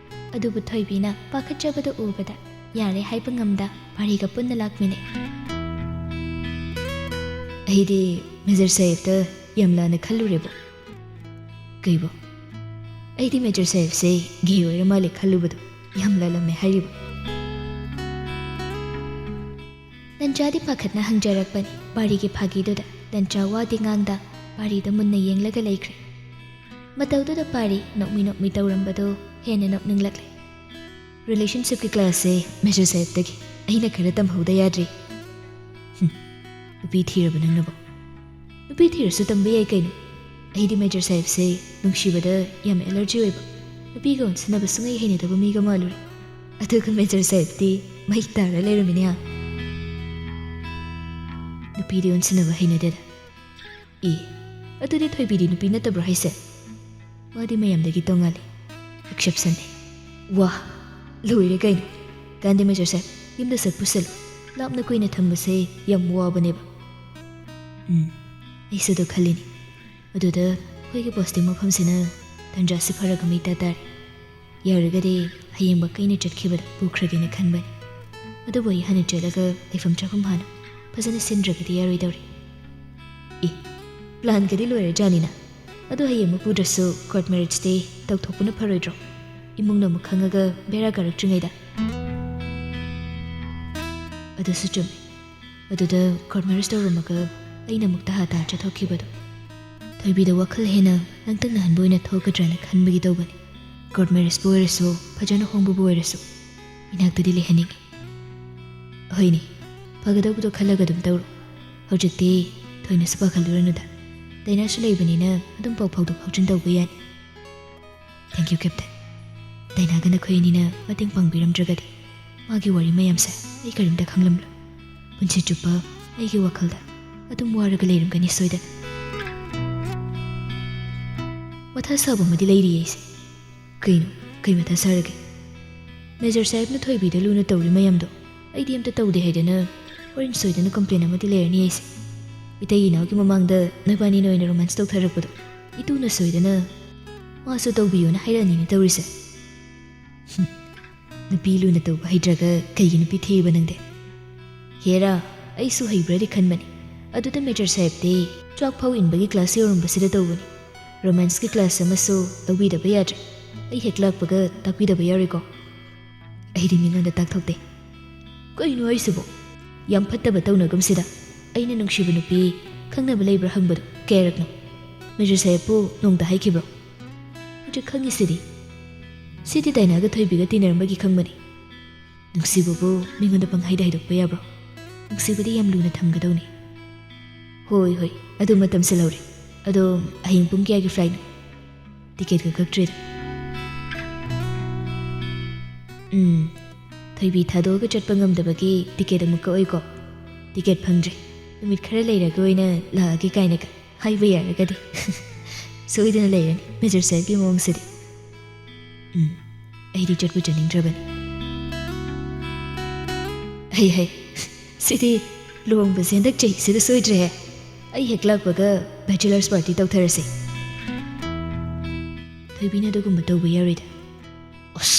ꯑꯗꯨꯕꯨ ꯊꯣꯏꯕꯤꯅ ꯄꯥꯈꯠꯆꯕꯗꯨ ꯎꯕꯗ ꯌꯥꯔꯦ ꯍꯥꯏꯕ ꯉꯝꯗ ꯄꯥꯔꯤꯒ ꯄꯨꯟꯅ ꯂꯥꯛꯃꯤꯟꯅꯩ꯫ ꯑꯩꯗꯤ ꯃꯦꯖꯔ ꯁꯥꯍꯦꯕꯇ ꯌꯥꯝ ꯂꯥꯟꯅ ꯈꯜꯂꯨꯔꯦꯕꯣ꯫ ꯀꯩꯕꯣ? ꯑꯩꯗꯤ ꯃꯦꯖꯔ ꯁꯥꯍꯦꯕꯁꯦ ꯒꯦ ꯑꯣꯏꯔ ꯃꯥꯜꯂꯦ ꯈꯜꯂꯨꯕꯗꯣ ꯌꯥꯝ ꯂꯥꯜꯂꯝꯃꯦ ꯍꯥꯏꯔꯤꯕ꯫ ꯂꯟꯆꯥꯗꯤ ꯄꯥꯈꯠꯅ ꯍꯪꯖꯔꯛꯄꯅꯤ꯫ ꯄꯥꯔꯤꯒꯤ ꯐꯥꯒꯤꯗꯨꯗ ꯂꯟꯆꯥ ꯋꯥꯗꯤ ꯉꯥꯡꯗ ꯄꯥꯔꯤꯗ ꯃꯨꯟꯅ ꯌꯦꯡꯂꯒ ꯂꯩꯈ꯭ꯔꯦ꯫ ꯃꯇꯧꯗꯨꯗ ꯄꯥꯔꯤ ꯅꯣꯛꯃꯤ ꯅꯣꯛꯃꯤ ꯇꯧꯔꯝꯕꯗꯨ ꯍꯦꯟꯅ ꯅꯣꯛꯅꯤꯡꯂꯛꯂꯦ꯫ ꯔꯤꯂꯦꯁꯟꯁꯤꯞꯀꯤ ꯀ꯭ꯂꯥꯁꯁꯦ ꯃꯦꯖꯔ ꯁꯥꯍꯦꯕꯇꯒꯤ ꯑꯩꯅ ꯈꯔ ꯇꯝꯍꯧꯗ ꯌꯥꯗ꯭ꯔꯤ꯫ ꯍꯨꯝ, ꯅꯨꯄꯤ ꯊꯤꯔꯕ ꯅꯪꯅꯕꯣ? ꯅꯨꯄꯤ ꯊꯤꯔꯁꯨ ꯇꯝꯕ ꯌꯥꯏ ꯀꯩꯅꯣ꯫ ꯑꯩꯗꯤ ꯃꯦꯖꯔ ꯁꯥꯍꯦꯕꯁꯦ ꯅꯨꯡꯁꯤꯕꯗ ꯌꯥꯝ ꯑꯦꯂꯔꯖꯤ ꯑꯣꯏꯕ, ꯅꯨꯄꯤꯒ ꯑꯣꯟꯁꯤꯟꯅꯕ ꯁꯨꯡꯍꯩ ꯍꯩꯅꯗꯕ ꯃꯤꯒ ꯃꯥꯜꯂꯨꯔꯦ꯫ ꯑꯗꯨꯒ ꯃꯦꯖꯔ ꯁꯥꯍꯦꯕꯇꯤ ꯃꯩ ꯇꯥꯔ ꯂꯩꯔꯝꯃꯤꯅꯦ꯫ ꯅꯨꯄꯤꯗꯤ ꯑꯣꯟꯁꯤꯟꯅꯕ ꯍꯩꯅꯗꯦꯗ꯫ ꯏ, ꯑꯗꯨꯗꯤ ꯊꯣꯏꯕꯤꯗꯤ ꯅꯨꯄꯤ ꯅꯠꯇꯕ꯭ꯔꯣ ꯍꯥꯏꯁꯦ? ꯃꯥꯗꯤ ꯃꯌꯥꯝꯗꯒꯤ ꯇꯣꯉꯥꯜꯂꯤ꯫ Exception ꯅꯤ꯫ ꯋꯥ, ꯂꯣꯏꯔꯦ ꯀꯩꯅꯣ꯫ ꯀꯥꯟꯗꯦ ꯃꯦꯖꯔ ꯁꯥꯍꯦꯕ, ꯌꯨꯝꯗ ꯁꯠ ꯄꯨꯁꯜꯂꯨ꯫ ꯂꯥꯞꯅ ꯀꯨꯏꯅ ꯊꯝꯕꯁꯦ ꯌꯥꯝ ꯋꯥꯕꯅꯦꯕ꯫ ꯎꯝ, ꯑꯩꯁꯨ ꯑꯗꯨ ꯈꯜꯂꯤꯅꯤ꯫ ꯑꯗꯨꯗ ꯑꯩꯈꯣꯏꯒꯤ posting ꯃꯐꯝꯁꯤꯅ ꯇꯟꯖꯥꯁꯤ ꯐꯔꯒ ꯃꯩ ꯇꯥ ꯇꯥꯔꯦ꯫ ꯌꯥꯔꯒꯗꯤ ꯍꯌꯦꯡꯃꯛ ꯑꯩꯅ ꯆꯠꯈꯤꯕꯗ ꯄꯨꯈ꯭ꯔꯒꯦꯅ ꯈꯟꯕꯅꯤ꯫ ꯑꯗꯨꯕꯨ ꯑꯩ ꯍꯥꯟꯅ ꯆꯠꯂꯒ ꯂꯩꯐꯝ ꯆꯥꯐꯝ ꯍꯥꯟꯅ ꯐꯖꯅ ꯁꯤꯟꯗ꯭ꯔꯒꯗꯤ ꯌꯥꯔꯣꯏꯗꯧꯔꯤ꯫ E, plan ꯒꯗꯤ ꯂꯣꯏꯔꯖꯥꯠꯅꯤꯅ꯫ ꯑꯗꯨ ꯍꯌꯦꯡꯃꯛ ꯄꯨꯗ꯭ꯔꯁꯨ court marriage ꯗꯤ ꯇꯧꯊꯣꯛꯄꯅ ꯐꯔꯣꯏꯗ꯭ꯔꯣ? ꯏꯃꯨꯡꯅ ꯑꯃꯨꯛ ꯈꯪꯉꯒ ꯕꯦꯔꯥ ꯀꯥꯔꯛꯇ꯭ꯔꯤꯉꯩꯗ꯫ ꯑꯗꯨꯁꯨ ꯆꯨꯝꯃꯤ꯫ ꯑꯗꯨꯗ court marriage ꯇꯧꯔꯝꯃꯒ ꯑꯩꯅ ꯑꯃꯨꯛ ꯇꯍꯥ ꯇꯍꯥ ꯆꯠꯊꯣꯛꯈꯤꯕꯗꯣ꯫ ꯊꯣꯏꯕꯤꯗ ꯋꯥꯈꯜ ꯍꯦꯟꯅ ꯂꯥꯡꯇꯛꯅꯍꯟꯕ ꯑꯣꯏꯅ ꯊꯣꯛꯀꯗ꯭ꯔꯅ ꯈꯟꯕꯒꯤ ꯇꯧꯕꯅꯤ꯫ Court marriage ꯄꯨ ꯑꯣꯏꯔꯁꯨ, ꯐꯖꯅ ꯍꯣꯡꯕꯕꯨ ꯑꯣꯏꯔꯁꯨ, ꯏꯅꯥꯛꯇꯗꯤ ꯂꯩꯍꯟꯅꯤꯡꯉꯤ꯫ ꯍꯣꯏꯅꯦ, ꯐꯒꯗꯧꯕꯗꯣ ꯈꯜꯂꯒ ꯑꯗꯨꯝ ꯇꯧꯔꯣ꯫ ꯍꯧꯖꯤꯛꯇꯤ ꯊꯣꯏꯅꯁꯨ ꯄꯥꯈꯠꯂꯨꯔꯅꯨꯗ꯫ ꯗꯥꯏꯅꯥꯁꯨ ꯂꯩꯕꯅꯤꯅ ꯑꯗꯨꯝ ꯄꯥꯎ ꯐꯥꯎꯗꯣꯛ ꯐꯥꯎꯖꯤꯟ ꯇꯧꯕ ꯌꯥꯅꯤ꯫ Thank you, Captain. ꯗꯥꯏꯅꯥꯒ ꯅꯈꯣꯏ ꯑꯅꯤꯅ ꯃꯇꯦꯡ ꯄꯥꯡꯕꯤꯔꯝꯗ꯭ꯔꯒꯗꯤ ꯃꯥꯒꯤ ꯋꯥꯔꯤ ꯃꯌꯥꯝꯁꯦ ꯑꯩ ꯀꯔꯤꯝꯇ ꯈꯪꯂꯝꯂꯣꯏ꯫ ꯄꯨꯟꯁꯤ ꯆꯨꯞꯄ ꯑꯩꯒꯤ ꯋꯥꯈꯜꯗ ꯑꯗꯨꯝ ꯋꯥꯔꯒ ꯂꯩꯔꯝꯒꯅꯤ ꯁꯣꯏꯗꯅ꯫ ꯃꯊꯥ ꯁꯥꯕ ꯑꯃꯗꯤ ꯂꯩꯔꯤ ꯑꯩꯁꯦ꯫ ꯀꯩꯅꯣ? ꯀꯩ ꯃꯊꯥ ꯁꯥꯔꯒꯦ? ꯃꯦꯖꯔ ꯁꯥꯍꯦꯕꯅ ꯊꯣꯏꯕꯤꯗ ꯂꯨꯅ ꯇꯧꯔꯤ ꯃꯌꯥꯝꯗꯣ ꯑꯩꯗꯤ ꯑꯝꯇ ꯇꯧꯗꯦ ꯍꯥꯏꯗꯅ ꯍꯣꯔꯦꯟ ꯁꯣꯏꯗꯅ complain ꯑꯃꯗꯤ ꯂꯩꯔꯅꯤ ꯑꯩꯁꯦ꯫ ꯏꯇꯩ ꯏꯅꯥꯎꯒꯤ ꯃꯃꯥꯡꯗ ꯅꯣꯏꯕꯥꯅꯤꯅ ꯑꯣꯏꯅ romance ꯇꯧꯊꯔꯛꯄꯗꯣ ꯏꯇꯨꯅ ꯁꯣꯏꯗꯅ ꯃꯥꯁꯨ ꯇꯧꯕꯤꯌꯣꯅ ꯍꯥꯏꯔꯛꯑꯅꯤꯅꯦ ꯇꯧꯔꯤꯁꯦ꯫ ꯍꯨꯝ, ꯅꯨꯄꯤ ꯂꯨꯅ ꯇꯧꯕ ꯍꯩꯇ꯭ꯔꯒ ꯀꯩꯒꯤ ꯅꯨꯄꯤ ꯊꯤꯕ ꯅꯪꯗꯤ? ꯍꯦꯔꯥ, ꯑꯩꯁꯨ ꯍꯩꯕ꯭ꯔꯗꯤ ꯈꯟꯕꯅꯤ꯫ ꯑꯗꯨꯗ ꯃꯦꯖꯔ ꯁꯥꯍꯦꯕꯇꯤ ꯆꯥꯛ ꯐꯥꯎ ꯏꯟꯕꯒꯤ class ꯌꯧꯔꯝꯕꯁꯤꯗ ꯇꯧꯕꯅꯤ꯫ Romance ꯀꯤ class ꯑꯃꯁꯨ ꯂꯧꯕꯤꯗꯕ ꯌꯥꯗ꯭ꯔꯦ꯫ ꯑꯩ ꯍꯦꯛ ꯂꯥꯛꯄꯒ ꯇꯥꯛꯄꯤꯗꯕ ꯌꯥꯔꯣꯏꯀꯣ? ꯑꯩꯗꯤ ꯃꯤꯉꯣꯟꯗ ꯇꯥꯛꯊꯣꯛꯇꯦ꯫ ꯀꯩꯅꯣ ꯍꯥꯏꯁꯤꯕꯣ? ꯌꯥꯝ ꯐꯠꯇꯕ ꯇꯧꯅꯒꯨꯝꯁꯤꯗ꯫ ꯑꯩꯅ ꯅꯨꯡꯁꯤꯕ ꯅꯨꯄꯤ ꯈꯪꯅꯕ ꯂꯩꯕ꯭ꯔꯥ ꯍꯪꯕꯗꯣ ꯀꯌꯥꯔꯛꯅꯣ? ꯃꯦꯖꯔ ꯁꯥꯍꯦꯕꯄꯨ ꯅꯣꯡꯇ ꯍꯥꯏꯈꯤꯕ꯭ꯔꯣ? ꯍꯧꯖꯤꯛ ꯈꯪꯉꯤꯁꯤꯗꯤ꯫ ꯁꯤꯗꯤ ꯗꯥꯏꯅꯥꯒ ꯊꯣꯏꯕꯤꯒ ꯇꯤꯟꯅꯔꯝꯕꯒꯤ ꯈꯪꯕꯅꯤ꯫ ꯅꯨꯡꯁꯤꯕꯕꯨ ꯃꯤꯉꯣꯟꯗ ꯄꯪꯍꯥꯏꯗ ꯍꯥꯏꯗꯣꯛꯄ ꯌꯥꯕ꯭ꯔꯣ? ꯅꯨꯡꯁꯤꯕꯗꯤ ꯌꯥꯝ ꯂꯨꯅ ꯊꯝꯒꯗꯧꯅꯤ꯫ ꯍꯣꯏ, ꯍꯣꯏ, ꯑꯗꯨ ꯃꯇꯝꯁꯨ ꯂꯧꯔꯦ꯫ ꯑꯗꯣ ꯍꯌꯦꯡ ꯄꯨꯡ ꯀꯌꯥꯒꯤ flight ꯅꯣ? Ticket ꯀ ꯀꯛꯇ꯭ꯔꯤꯗ꯫ ꯎꯝ, ꯊꯣꯏꯕꯤ ꯊꯥꯗꯣꯛꯑꯒ ꯆꯠꯄ ꯉꯝꯗꯕꯒꯤ ꯇꯤꯀꯦꯠ ꯑꯃꯨꯛ ꯀꯛꯑꯣꯏꯀꯣ? ꯇꯤꯀꯦꯠ ꯐꯪꯗ꯭ꯔꯦ, ꯅꯨꯃꯤꯠ ꯈꯔ ꯂꯩꯔꯒ ꯑꯣꯏꯅ ꯂꯥꯛꯑꯒꯦ ꯀꯥꯏꯅꯒ ꯍꯥꯏꯕ ꯌꯥꯔꯒꯗꯤ꯫ ꯁꯣꯏꯗꯅ ꯂꯩꯔꯅꯤ, ꯃꯦꯖꯔ ꯁꯥꯍꯦꯕꯀꯤ ꯃꯑꯣꯡꯁꯤꯗꯤ꯫ ꯎꯝ, ꯑꯩꯗꯤ ꯆꯠꯄꯨ ꯆꯠꯅꯤꯡꯗ꯭ꯔꯕꯅꯤ꯫ ꯍꯩ ꯍꯩ, ꯁꯤꯗꯤ ꯂꯨꯍꯣꯡꯕꯁꯦ ꯍꯟꯗꯛ ꯆꯍꯤꯁꯤꯗ ꯁꯣꯏꯗ꯭ꯔꯦꯍꯦ꯫ ꯑꯩ ꯍꯦꯛ ꯂꯥꯛꯄꯒ bachelor's party ꯇꯧꯊꯔꯁꯦ꯫ ꯊꯣꯏꯕꯤꯅ ꯑꯗꯨꯒꯨꯝꯕ ꯇꯧꯕ ꯌꯥꯔꯣꯏꯗ꯫ ꯑꯁ,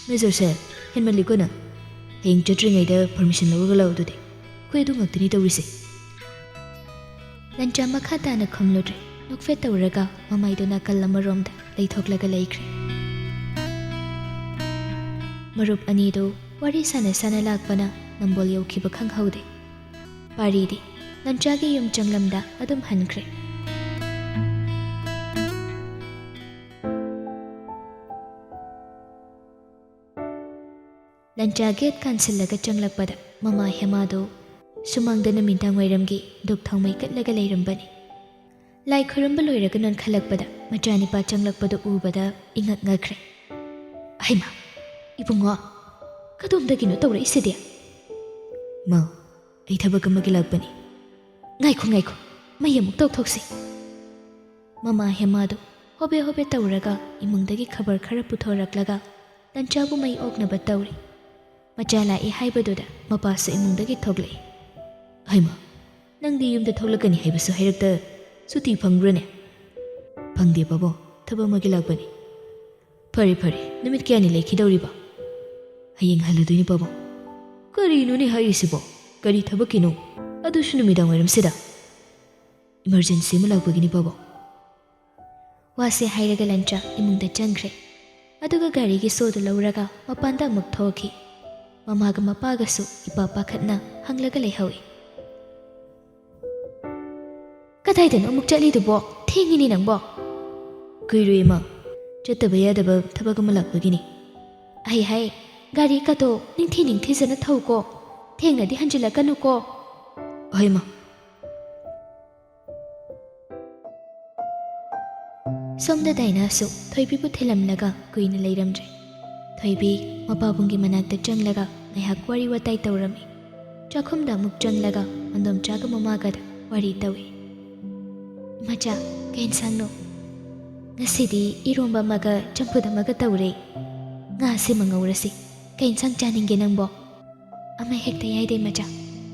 ꯃꯦꯖꯔ ꯁꯥꯍꯦꯕ, ꯍꯦꯟꯃꯜꯂꯤꯀꯣ ꯅꯪ꯫ ꯍꯌꯦꯡ ꯆꯠꯇ꯭ꯔꯤꯉꯩꯗ permission ꯂꯧꯔꯒ ꯂꯥꯛꯑꯣ ꯑꯗꯨꯗꯤ꯫ ꯑꯩꯈꯣꯏ ꯑꯗꯨ ꯉꯥꯛꯇꯅꯤ ꯇꯧꯔꯤꯁꯦ꯫ ꯂꯟꯆꯥ ꯃꯈꯥ ꯇꯥꯅ ꯈꯨꯝꯂꯨꯗ꯭ꯔꯦ꯫ ꯅꯣꯛꯐꯦꯠ ꯇꯧꯔꯒ ꯃꯃꯥꯏꯗꯨ ꯅꯥꯀꯜ ꯑꯃꯔꯣꯝꯗ ꯂꯩꯊꯣꯛꯂꯒ ꯂꯩꯈ꯭ꯔꯦ꯫ ꯃꯔꯨꯞ ꯑꯅꯤꯗꯨ ꯋꯥꯔꯤ ꯁꯥꯟꯅ ꯁꯥꯟꯅ ꯂꯥꯛꯄꯅ ꯅꯝꯕꯣꯜ ꯌꯧꯈꯤꯕ ꯈꯪꯍꯧꯗꯦ꯫ ꯄꯥꯔꯤꯗꯤ ꯂꯟꯆꯥꯒꯤ ꯌꯨꯝ ꯆꯪꯂꯝꯗ ꯑꯗꯨꯝ ꯍꯟꯈ꯭ꯔꯦ꯫ ꯂꯟꯆꯥ ꯒꯦꯠ ꯀꯥꯟꯁꯤꯜꯂꯒ ꯆꯪꯂꯛꯄꯗ ꯃꯃꯥ ꯍꯦꯃꯥꯗꯨ ꯁꯨꯃꯥꯡꯗ ꯅꯨꯃꯤꯗꯥꯡ ꯋꯥꯏꯔꯝꯒꯤ ꯙꯨꯞ ꯊꯥꯎꯃꯩ ꯀꯠꯂꯒ ꯂꯩꯔꯝꯕꯅꯤ꯫ ꯂꯥꯏ ꯈꯨꯔꯨꯝꯕ ꯂꯣꯏꯔꯒ ꯅꯣꯟꯈꯠꯂꯛꯄꯗ ꯃꯆꯥꯅꯤꯄꯥ ꯆꯪꯂꯛꯄꯗꯨ ꯎꯕꯗ ꯏꯉꯛ ꯉꯛꯈ꯭ꯔꯦ꯫ "ꯍꯩꯃꯥ, ꯏꯕꯨꯡꯉꯣ, ꯀꯗꯣꯝꯗꯒꯤꯅꯣ ꯇꯧꯔꯛꯏꯁꯤꯗꯤ?" "ꯃꯥ, ꯑꯩ ꯊꯕꯛ ꯑꯃꯒꯤ ꯂꯥꯛꯄꯅꯤ꯫" "ꯉꯥꯏꯈꯣ, ꯉꯥꯏꯈꯣ, ꯃꯩ ꯑꯃꯨꯛ ꯇꯧꯊꯣꯛꯁꯤ꯫" ꯃꯃꯥ ꯍꯦꯃꯥꯗꯨ ꯍꯣꯕꯦ ꯍꯣꯕꯦ ꯇꯧꯔꯒ ꯏꯃꯨꯡꯗꯒꯤ ꯈꯕꯔ ꯈꯔ ꯄꯨꯊꯣꯔꯛꯂꯒ ꯂꯟꯆꯥꯕꯨ ꯃꯩ ꯑꯣꯛꯅꯕ ꯇꯧꯔꯤ꯫ ꯃꯆꯥ ꯂꯥꯛꯏ ꯍꯥꯏꯕꯗꯨꯗ ꯃꯄꯥꯁꯨ ꯏꯃꯨꯡꯗꯒꯤ ꯊꯣꯛꯂꯛꯏ꯫ "ꯍꯩꯃꯥ, ꯅꯪꯗꯤ ꯌꯨꯝꯗ ꯊꯣꯛꯂꯛꯀꯅꯤ ꯍꯥꯏꯕꯁꯨ ꯍꯥꯏꯔꯛꯇ ꯁꯨꯇꯤ ꯐꯪꯕ꯭ꯔꯅꯦ?" "ꯐꯪꯗꯦ ꯄꯥꯕꯨꯡ, ꯊꯕꯛ ꯑꯃꯒꯤ ꯂꯥꯛꯄꯅꯤ꯫" "ꯐꯔꯦ ꯐꯔꯦ, ꯅꯨꯃꯤꯠ ꯀꯌꯥꯅꯤ ꯂꯩꯈꯤꯗꯧꯔꯤꯕ?" "ꯍꯌꯦꯡ ꯍꯜꯂꯗꯣꯏꯅꯤ ꯄꯥꯕꯨꯡ꯫" "ꯀꯔꯤꯅꯣꯅꯦ ꯍꯥꯏꯔꯤꯁꯤꯕꯣ? ꯀꯔꯤ ꯊꯕꯛꯀꯤꯅꯣ? ꯑꯗꯨꯁꯨ ꯅꯨꯃꯤꯗꯥꯡ ꯋꯥꯏꯔꯝꯁꯤꯗ?" "Emergency ꯑꯃ ꯂꯥꯛꯄꯒꯤꯅꯤ ꯄꯥꯕꯨꯡ꯫" ꯋꯥꯁꯦ ꯍꯥꯏꯔꯒ ꯂꯟꯆꯥ ꯏꯃꯨꯡꯗ ꯆꯪꯈ꯭ꯔꯦ꯫ ꯑꯗꯨꯒ ꯒꯥꯔꯤꯒꯤ ꯁꯣꯗꯨ ꯂꯧꯔꯒ ꯃꯄꯥꯟꯗ ꯑꯃꯨꯛ ꯊꯣꯛꯈꯤ꯫ ꯃꯃꯥꯒ ꯃꯄꯥꯒꯁꯨ ꯏꯄꯥ ꯄꯥꯈꯠꯅ ꯍꯪꯂꯒ ꯂꯩꯍꯧꯏ꯫ "ꯀꯗꯥꯏꯗꯅꯣ ꯑꯃꯨꯛ ꯆꯠꯂꯤꯗꯨꯕꯣ? ꯊꯦꯡꯉꯤꯅꯦ ꯅꯪꯕꯣ!" "ꯀꯨꯏꯔꯣꯏ ꯏꯃꯥ, ꯆꯠꯇꯕ ꯌꯥꯗꯕ ꯊꯕꯛ ꯑꯃ ꯂꯥꯛꯄꯒꯤꯅꯤ꯫" "ꯑꯩ ꯍꯥꯏ, ꯒꯥꯔꯤ ꯀꯥꯇꯣ ꯅꯤꯡꯊꯤ ꯅꯤꯡꯊꯤꯖꯅ ꯊꯧꯀꯣ, ꯊꯦꯡꯅꯗꯤ ꯍꯟꯖꯤꯜꯂꯛꯀꯅꯨꯀꯣ꯫" "ꯍꯣꯏ ꯏꯃꯥ꯫" ꯁꯣꯝꯗ ꯗꯥꯏꯅꯥꯁꯨ ꯊꯣꯏꯕꯤꯕꯨ ꯊꯤꯜꯂꯝꯂꯒ ꯀꯨꯏꯅ ꯂꯩꯔꯝꯗ꯭ꯔꯦ꯫ ꯊꯣꯏꯕꯤ ꯃꯄꯥꯕꯨꯡꯒꯤ ꯃꯅꯥꯛꯇ ꯆꯪꯂꯒ ꯉꯥꯏꯍꯥꯛ ꯋꯥꯔꯤ ꯋꯥꯇꯥꯏ ꯇꯧꯔꯝꯃꯤ꯫ ꯆꯥꯛꯈꯨꯝꯗ ꯑꯃꯨꯛ ꯆꯪꯂꯒ ꯃꯟꯗꯣꯝꯆꯥꯒ ꯃꯃꯥꯒꯗ ꯋꯥꯔꯤ ꯇꯧꯏ꯫ "ꯏꯃꯥꯆꯥ, ꯀꯩ ꯏꯟꯁꯥꯡꯅꯣ?" "ꯉꯁꯤꯗꯤ ꯏꯔꯣꯝꯕ ꯑꯃꯒ ꯆꯝꯐꯨꯠ ꯑꯃꯒ ꯇꯧꯔꯦ꯫ ꯉꯥ ꯁꯤꯃ ꯉꯧꯔꯁꯤ꯫ ꯀꯩ ꯏꯟꯁꯥꯡ ꯆꯥꯅꯤꯡꯒꯦ ꯅꯪꯕꯣ?" "ꯑꯃ ꯍꯦꯛꯇ ꯌꯥꯏꯗ ꯏꯃꯥꯆꯥ꯫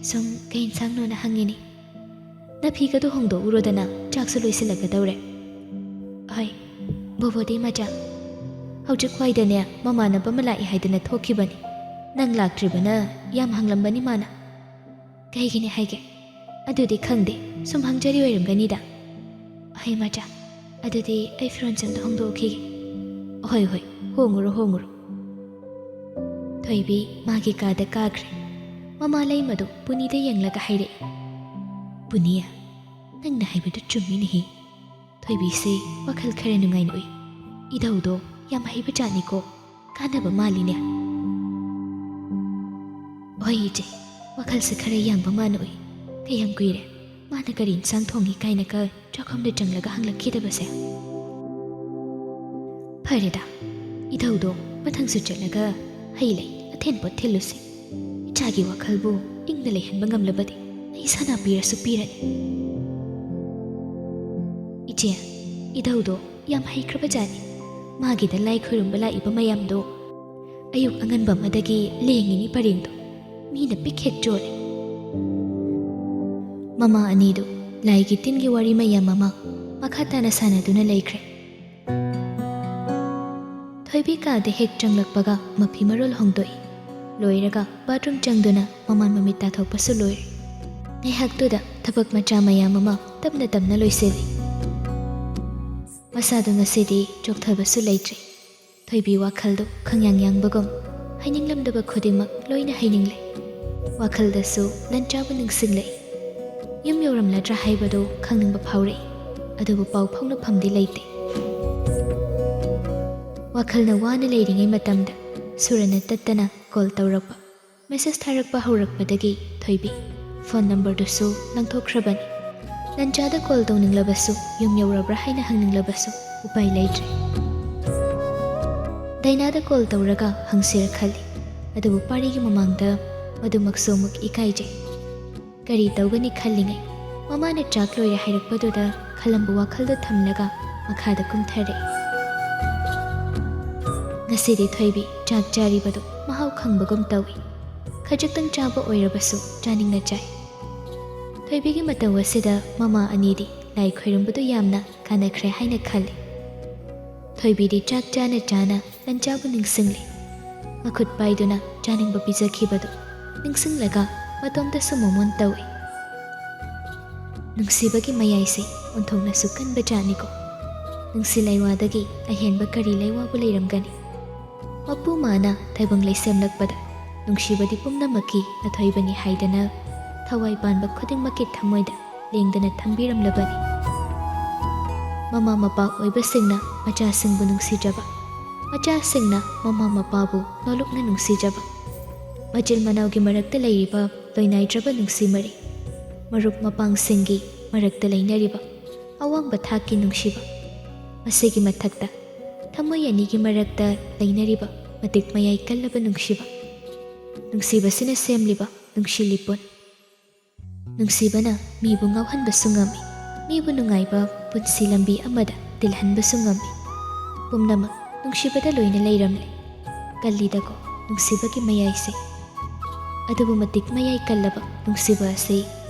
ꯁꯨꯝ ꯀꯩ ꯏꯟꯁꯥꯡꯅꯣꯅ ꯍꯪꯉꯤꯅꯤ꯫ ꯅꯐꯤꯒꯗꯣ ꯍꯣꯡꯗꯣꯛꯎꯔꯣꯗꯅ, ꯆꯥꯛꯁꯨ ꯂꯣꯏꯁꯤꯜꯂꯛꯀꯗꯧꯔꯦ꯫" "ꯍꯣꯏ, ꯕꯣꯕꯣꯗꯤ ꯏꯃꯥꯆꯥ?" "ꯍꯧꯖꯤꯛ ꯋꯥꯏꯗꯅꯦ ꯃꯃꯥꯟꯅꯕ ꯑꯃ ꯂꯥꯛꯏ ꯍꯥꯏꯗꯅ ꯊꯣꯛꯈꯤꯕꯅꯤ꯫ ꯅꯪ ꯂꯥꯛꯇ꯭ꯔꯤꯕꯅ ꯌꯥꯝ ꯍꯪꯂꯝꯕꯅꯤ ꯃꯥꯅ꯫" "ꯀꯩꯒꯤꯅꯤ ꯍꯥꯏꯒꯦ?" "ꯑꯗꯨꯗꯤ ꯈꯪꯗꯦ, ꯁꯨꯝ ꯍꯪꯖꯔꯤ ꯑꯣꯏꯔꯝꯒꯅꯤꯗ꯫" "ꯍꯣꯏ ꯏꯃꯥꯆꯥ, ꯑꯗꯨꯗꯤ ꯑꯩ ꯐꯤꯔꯣꯟꯁꯦ ꯑꯝꯇ ꯍꯣꯡꯗꯣꯛꯈꯤꯒꯦ꯫" "ꯍꯣꯏ, ꯍꯣꯏ, ꯍꯣꯡꯉꯨꯔꯣ, ꯍꯣꯡꯉꯨꯔꯣ꯫" ꯊꯣꯏꯕꯤ ꯃꯥꯒꯤ ꯀꯥꯗ ꯀꯥꯈ꯭ꯔꯦ꯫ ꯃꯃꯥ ꯂꯩꯃꯗꯨ ꯄꯨꯅꯤꯗ ꯌꯦꯡꯂꯒ ꯍꯥꯏꯔꯛꯏ, "ꯄꯨꯅꯤ, ꯅꯪꯅ ꯍꯥꯏꯕꯗꯨ ꯆꯨꯝꯃꯤꯅꯦꯍꯦ꯫ ꯊꯣꯏꯕꯤꯁꯦ ꯋꯥꯈꯜ ꯈꯔ ꯅꯨꯡꯉꯥꯏꯅ ꯎꯏ꯫ ꯏꯙꯧꯗꯣ ꯌꯥꯝ ꯍꯩꯕ ꯖꯥꯠꯅꯤꯀꯣ, ꯀꯥꯟꯅꯕ ꯃꯥꯜꯂꯤꯅꯦ꯫" "ꯍꯣꯏ ꯏꯆꯦ, ꯋꯥꯈꯜꯁꯦ ꯈꯔ ꯌꯥꯡꯕ ꯃꯥꯅ ꯎꯏ꯫ ꯀꯌꯥꯝ ꯀꯨꯏꯔꯦ ꯃꯥꯅ ꯀꯔꯤ ꯏꯟꯁꯥꯡ ꯊꯣꯡꯉꯤ ꯀꯥꯏꯅꯒ ꯆꯥꯛꯈꯨꯝꯗ ꯆꯪꯂꯒ ꯍꯪꯂꯛꯈꯤꯗꯕꯁꯦ꯫" "ꯐꯔꯦꯗ, ꯏꯙꯧꯗꯣ ꯃꯊꯪꯁꯨ ꯆꯠꯂꯒ ꯍꯩ ꯂꯩ ꯑꯊꯦꯟ ꯄꯣꯠ ꯊꯤꯜꯂꯨꯁꯤ꯫ ꯏꯆꯥꯒꯤ ꯋꯥꯈꯜꯕꯨ ꯏꯪꯅ ꯂꯩꯍꯟꯕ ꯉꯝꯂꯕꯗꯤ ꯑꯩ ꯁꯅꯥ ꯄꯤꯔꯁꯨ ꯄꯤꯔꯅꯤ꯫" "ꯏꯆꯦ, ꯏꯙꯧꯗꯣ ꯌꯥꯝ ꯍꯩꯈ꯭ꯔꯕ ꯖꯥꯠꯅꯤ꯫ ꯃꯥꯒꯤꯗ ꯂꯥꯏ ꯈꯣꯏꯔꯨꯝꯕ ꯂꯥꯛꯏꯕ ꯃꯌꯥꯝꯗꯣ ꯑꯌꯨꯛ ꯑꯉꯟꯕ ꯑꯃꯗꯒꯤ ꯂꯦꯡꯉꯤꯅꯤ ꯄꯔꯦꯡꯗꯣ꯫ ꯃꯤꯅ ꯄꯤꯛ ꯍꯦꯛ ꯆꯣꯜꯂꯦ꯫" ꯃꯃꯥ ꯑꯅꯤꯗꯨ ꯂꯥꯏꯒꯤ ꯇꯤꯟꯒꯤ ꯋꯥꯔꯤ ꯃꯌꯥꯝ ꯑꯃ ꯃꯈꯥ ꯇꯥꯅ ꯁꯥꯟꯅꯗꯨꯅ ꯂꯩꯈ꯭ꯔꯦ꯫ ꯊꯣꯏꯕꯤ ꯀꯥꯗ ꯍꯦꯛ ꯆꯪꯂꯛꯄꯒ ꯃꯐꯤ ꯃꯔꯣꯜ ꯍꯣꯡꯗꯣꯛꯏ꯫ ꯂꯣꯏꯔꯒ ꯕꯥꯠꯔꯨꯝ ꯆꯪꯗꯨꯅ ꯃꯃꯥꯟ ꯃꯃꯤꯠ ꯇꯥꯊꯣꯛꯄꯁꯨ ꯂꯣꯏꯔꯦ꯫ ꯉꯥꯏꯍꯥꯛꯇꯨꯗ ꯊꯕꯛ ꯃꯆꯥ ꯃꯌꯥꯝ ꯑꯃ ꯇꯞꯅ ꯇꯞꯅ ꯂꯣꯏꯁꯤꯜꯂꯤ꯫ ꯃꯁꯥꯗꯨ ꯉꯁꯤꯗꯤ ꯆꯣꯛꯊꯕꯁꯨ ꯂꯩꯇ꯭ꯔꯦ꯫ ꯊꯣꯏꯕꯤ ꯋꯥꯈꯜꯗꯨ ꯈꯪꯌꯥꯡ ꯌꯥꯡꯕꯒꯨꯝ, ꯍꯥꯏꯅꯤꯡꯂꯝꯗꯕ ꯈꯨꯗꯤꯡꯃꯛ ꯂꯣꯏꯅ ꯍꯥꯏꯅꯤꯡꯂꯦ꯫ ꯋꯥꯈꯜꯗꯁꯨ ꯂꯟꯆꯥꯕ ꯅꯤꯡꯁꯤꯡꯂꯛꯏ꯫ ꯌꯨꯝ ꯌꯧꯔꯝꯂꯗ꯭ꯔꯥ ꯍꯥꯏꯕꯗꯨ ꯈꯪꯅꯤꯡꯕ ꯐꯥꯎꯔꯛꯏ, ꯑꯗꯨꯕꯨ ꯄꯥꯎ ꯐꯥꯎꯅꯐꯝꯗꯤ ꯂꯩꯇꯦ꯫ ꯋꯥꯈꯜꯅ ꯋꯥꯅ ꯂꯩꯔꯤꯉꯩ ꯃꯇꯝꯗ ꯁꯨꯔꯅ ꯇꯠꯇꯅ ꯀꯣꯜ ꯇꯧꯔꯛꯄ꯫ ꯃꯦꯁꯦꯖ ꯊꯥꯔꯛꯄ ꯍꯧꯔꯛꯄꯗꯒꯤ ꯊꯣꯏꯕꯤ ꯐꯣꯟ ꯅꯝꯕꯔꯗꯨꯁꯨ ꯂꯪꯊꯣꯛꯈ꯭ꯔꯕꯅꯤ꯫ ꯂꯟꯆꯥꯗ ꯀꯣꯜ ꯇꯧꯅꯤꯡꯂꯕꯁꯨ, ꯌꯨꯝ ꯌꯧꯔꯕ꯭ꯔꯥ ꯍꯥꯏꯅ ꯍꯪꯅꯤꯡꯂꯕꯁꯨ ꯎꯄꯥꯏ ꯂꯩꯇ꯭ꯔꯦ꯫ ꯂꯥꯏꯅꯥꯗ ꯀꯣꯜ ꯇꯧꯔꯒ ꯍꯪꯁꯤꯔ ꯈꯜꯂꯤ, ꯑꯗꯨꯕꯨ ꯄꯥꯔꯤꯒꯤ ꯃꯃꯥꯡꯗ ꯃꯗꯨꯃꯛꯁꯨ ꯑꯃꯨꯛ ꯏꯀꯥꯏꯖꯩ꯫ ꯀꯔꯤ ꯇꯧꯒꯅꯤ ꯈꯜꯂꯤꯉꯩ, ꯃꯃꯥꯅ ꯆꯥꯛ ꯂꯣꯏꯔꯦ ꯍꯥꯏꯔꯛꯄꯗꯨꯗ ꯈꯜꯂꯝꯕ ꯋꯥꯈꯜꯗꯣ ꯊꯝꯂꯒ ꯃꯈꯥꯗ ꯀꯨꯝꯊꯔꯛꯏ꯫ ꯉꯁꯤꯗꯤ ꯊꯣꯏꯕꯤ ꯆꯥꯛ ꯆꯥꯔꯤꯕꯗꯨ ꯃꯍꯥꯎ ꯈꯪꯕꯒꯨꯝ ꯇꯧꯏ꯫ ꯈꯖꯤꯛꯇꯪ ꯆꯥꯕ ꯑꯣꯏꯔꯕꯁꯨ ꯆꯥꯅꯤꯡꯅ ꯆꯥꯏ꯫ ꯊꯣꯏꯕꯤꯒꯤ ꯃꯇꯧ ꯑꯁꯤꯗ ꯃꯃꯥ ꯑꯅꯤꯗꯤ ꯂꯥꯏ ꯈꯣꯏꯔꯝꯕꯗꯨ ꯌꯥꯝꯅ ꯀꯥꯟꯅꯈ꯭ꯔꯦ ꯍꯥꯏꯅ ꯈꯜꯂꯤ꯫ ꯊꯣꯏꯕꯤꯗꯤ ꯆꯥꯛ ꯆꯥꯅ ꯆꯥꯅ ꯂꯟꯆꯥꯕꯨ ꯅꯤꯡꯁꯤꯡꯂꯤ꯫ ꯃꯈꯨꯠ ꯄꯥꯏꯗꯨꯅ ꯆꯥꯅꯤꯡꯕ ꯄꯤꯖꯈꯤꯕꯗꯨ ꯅꯤꯡꯁꯤꯡꯂꯒ ꯃꯇꯣꯝꯇꯁꯨ ꯃꯣꯃꯣꯟ ꯇꯧꯏ꯫ ꯅꯨꯡꯁꯤꯕꯒꯤ ꯃꯌꯥꯏꯁꯦ ꯑꯣꯟꯊꯣꯛꯅꯁꯨ ꯀꯟꯕ ꯖꯥꯠꯅꯤꯀꯣ꯫ ꯅꯨꯡꯁꯤ ꯂꯩꯋꯥꯗꯒꯤ ꯑꯍꯦꯟꯕ ꯀꯔꯤ ꯂꯩꯋꯥꯕꯨ ꯂꯩꯔꯝꯒꯅꯤ? ꯃꯄꯨ ꯃꯥꯅ ꯇꯥꯏꯕꯪ ꯂꯩꯁꯦꯝꯂꯛꯄꯗ ꯅꯨꯡꯁꯤꯕꯗꯤ ꯄꯨꯝꯅꯃꯛꯀꯤ ꯑꯊꯣꯏꯕꯅꯤ ꯍꯥꯏꯗꯅ ꯊꯋꯥꯏ ꯄꯥꯟꯕ ꯈꯨꯗꯤꯡꯃꯛꯀꯤ ꯊꯃꯣꯏꯗ ꯂꯦꯡꯗꯅ ꯊꯝꯕꯤꯔꯝꯂꯕꯅꯤ꯫ ꯃꯃꯥ ꯃꯄꯥ ꯑꯣꯏꯕꯁꯤꯡꯅ ꯃꯆꯥꯁꯤꯡꯕꯨ ꯅꯨꯡꯁꯤꯖꯕ, ꯃꯆꯥꯁꯤꯡꯅ ꯃꯃꯥ ꯃꯄꯥꯕꯨ ꯅꯣꯂꯨꯛꯅ ꯅꯨꯡꯁꯤꯖꯕ, ꯃꯆꯤꯜ ꯃꯅꯥꯎꯒꯤ ꯃꯔꯛꯇ ꯂꯩꯔꯤꯕ ꯂꯣꯏꯅꯥꯏꯗ꯭ꯔꯕ ꯅꯨꯡꯁꯤ ꯃꯔꯤ, ꯃꯔꯨꯞ ꯃꯄꯥꯡꯁꯤꯡꯒꯤ ꯃꯔꯛꯇ ꯂꯩꯅꯔꯤꯕ ꯑꯋꯥꯡꯕ ꯊꯥꯛꯀꯤ ꯅꯨꯡꯁꯤꯕ, ꯃꯁꯤꯒꯤ ꯃꯊꯛꯇ ꯊꯃꯣꯏ ꯑꯅꯤꯒꯤ ꯃꯔꯛꯇ ꯂꯩꯅꯔꯤꯕ ꯃꯇꯤꯛ ꯃꯌꯥꯏ ꯀꯜꯂꯕ ꯅꯨꯡꯁꯤꯕ, ꯅꯨꯡꯁꯤꯕꯁꯤꯅ ꯁꯦꯝꯂꯤꯕ ꯅꯨꯡꯁꯤ ꯂꯤꯄꯨꯟ꯫ ꯅꯨꯡꯁꯤꯕꯅ ꯃꯤꯕꯨ ꯉꯥꯎꯍꯟꯕꯁꯨ ꯉꯝꯃꯤ, ꯃꯤꯕꯨ ꯅꯨꯡꯉꯥꯏꯕ ꯄꯨꯟꯁꯤ ꯂꯝꯕꯤ ꯑꯃꯗ ꯇꯤꯜꯍꯟꯕꯁꯨ ꯉꯝꯃꯤ꯫ ꯄꯨꯝꯅꯃꯛ ꯅꯨꯡꯁꯤꯕꯗ ꯂꯣꯏꯅ ꯂꯩꯔꯝꯂꯦ꯫ ꯀꯜꯂꯤꯗꯀꯣ ꯅꯨꯡꯁꯤꯕꯒꯤ ꯃꯌꯥꯏꯁꯦ꯫ ꯑꯗꯨꯕꯨ ꯃꯇꯤꯛ ꯃꯌꯥꯏ ꯀꯜꯂꯕ ꯅꯨꯡꯁꯤꯕ ꯑꯁꯤ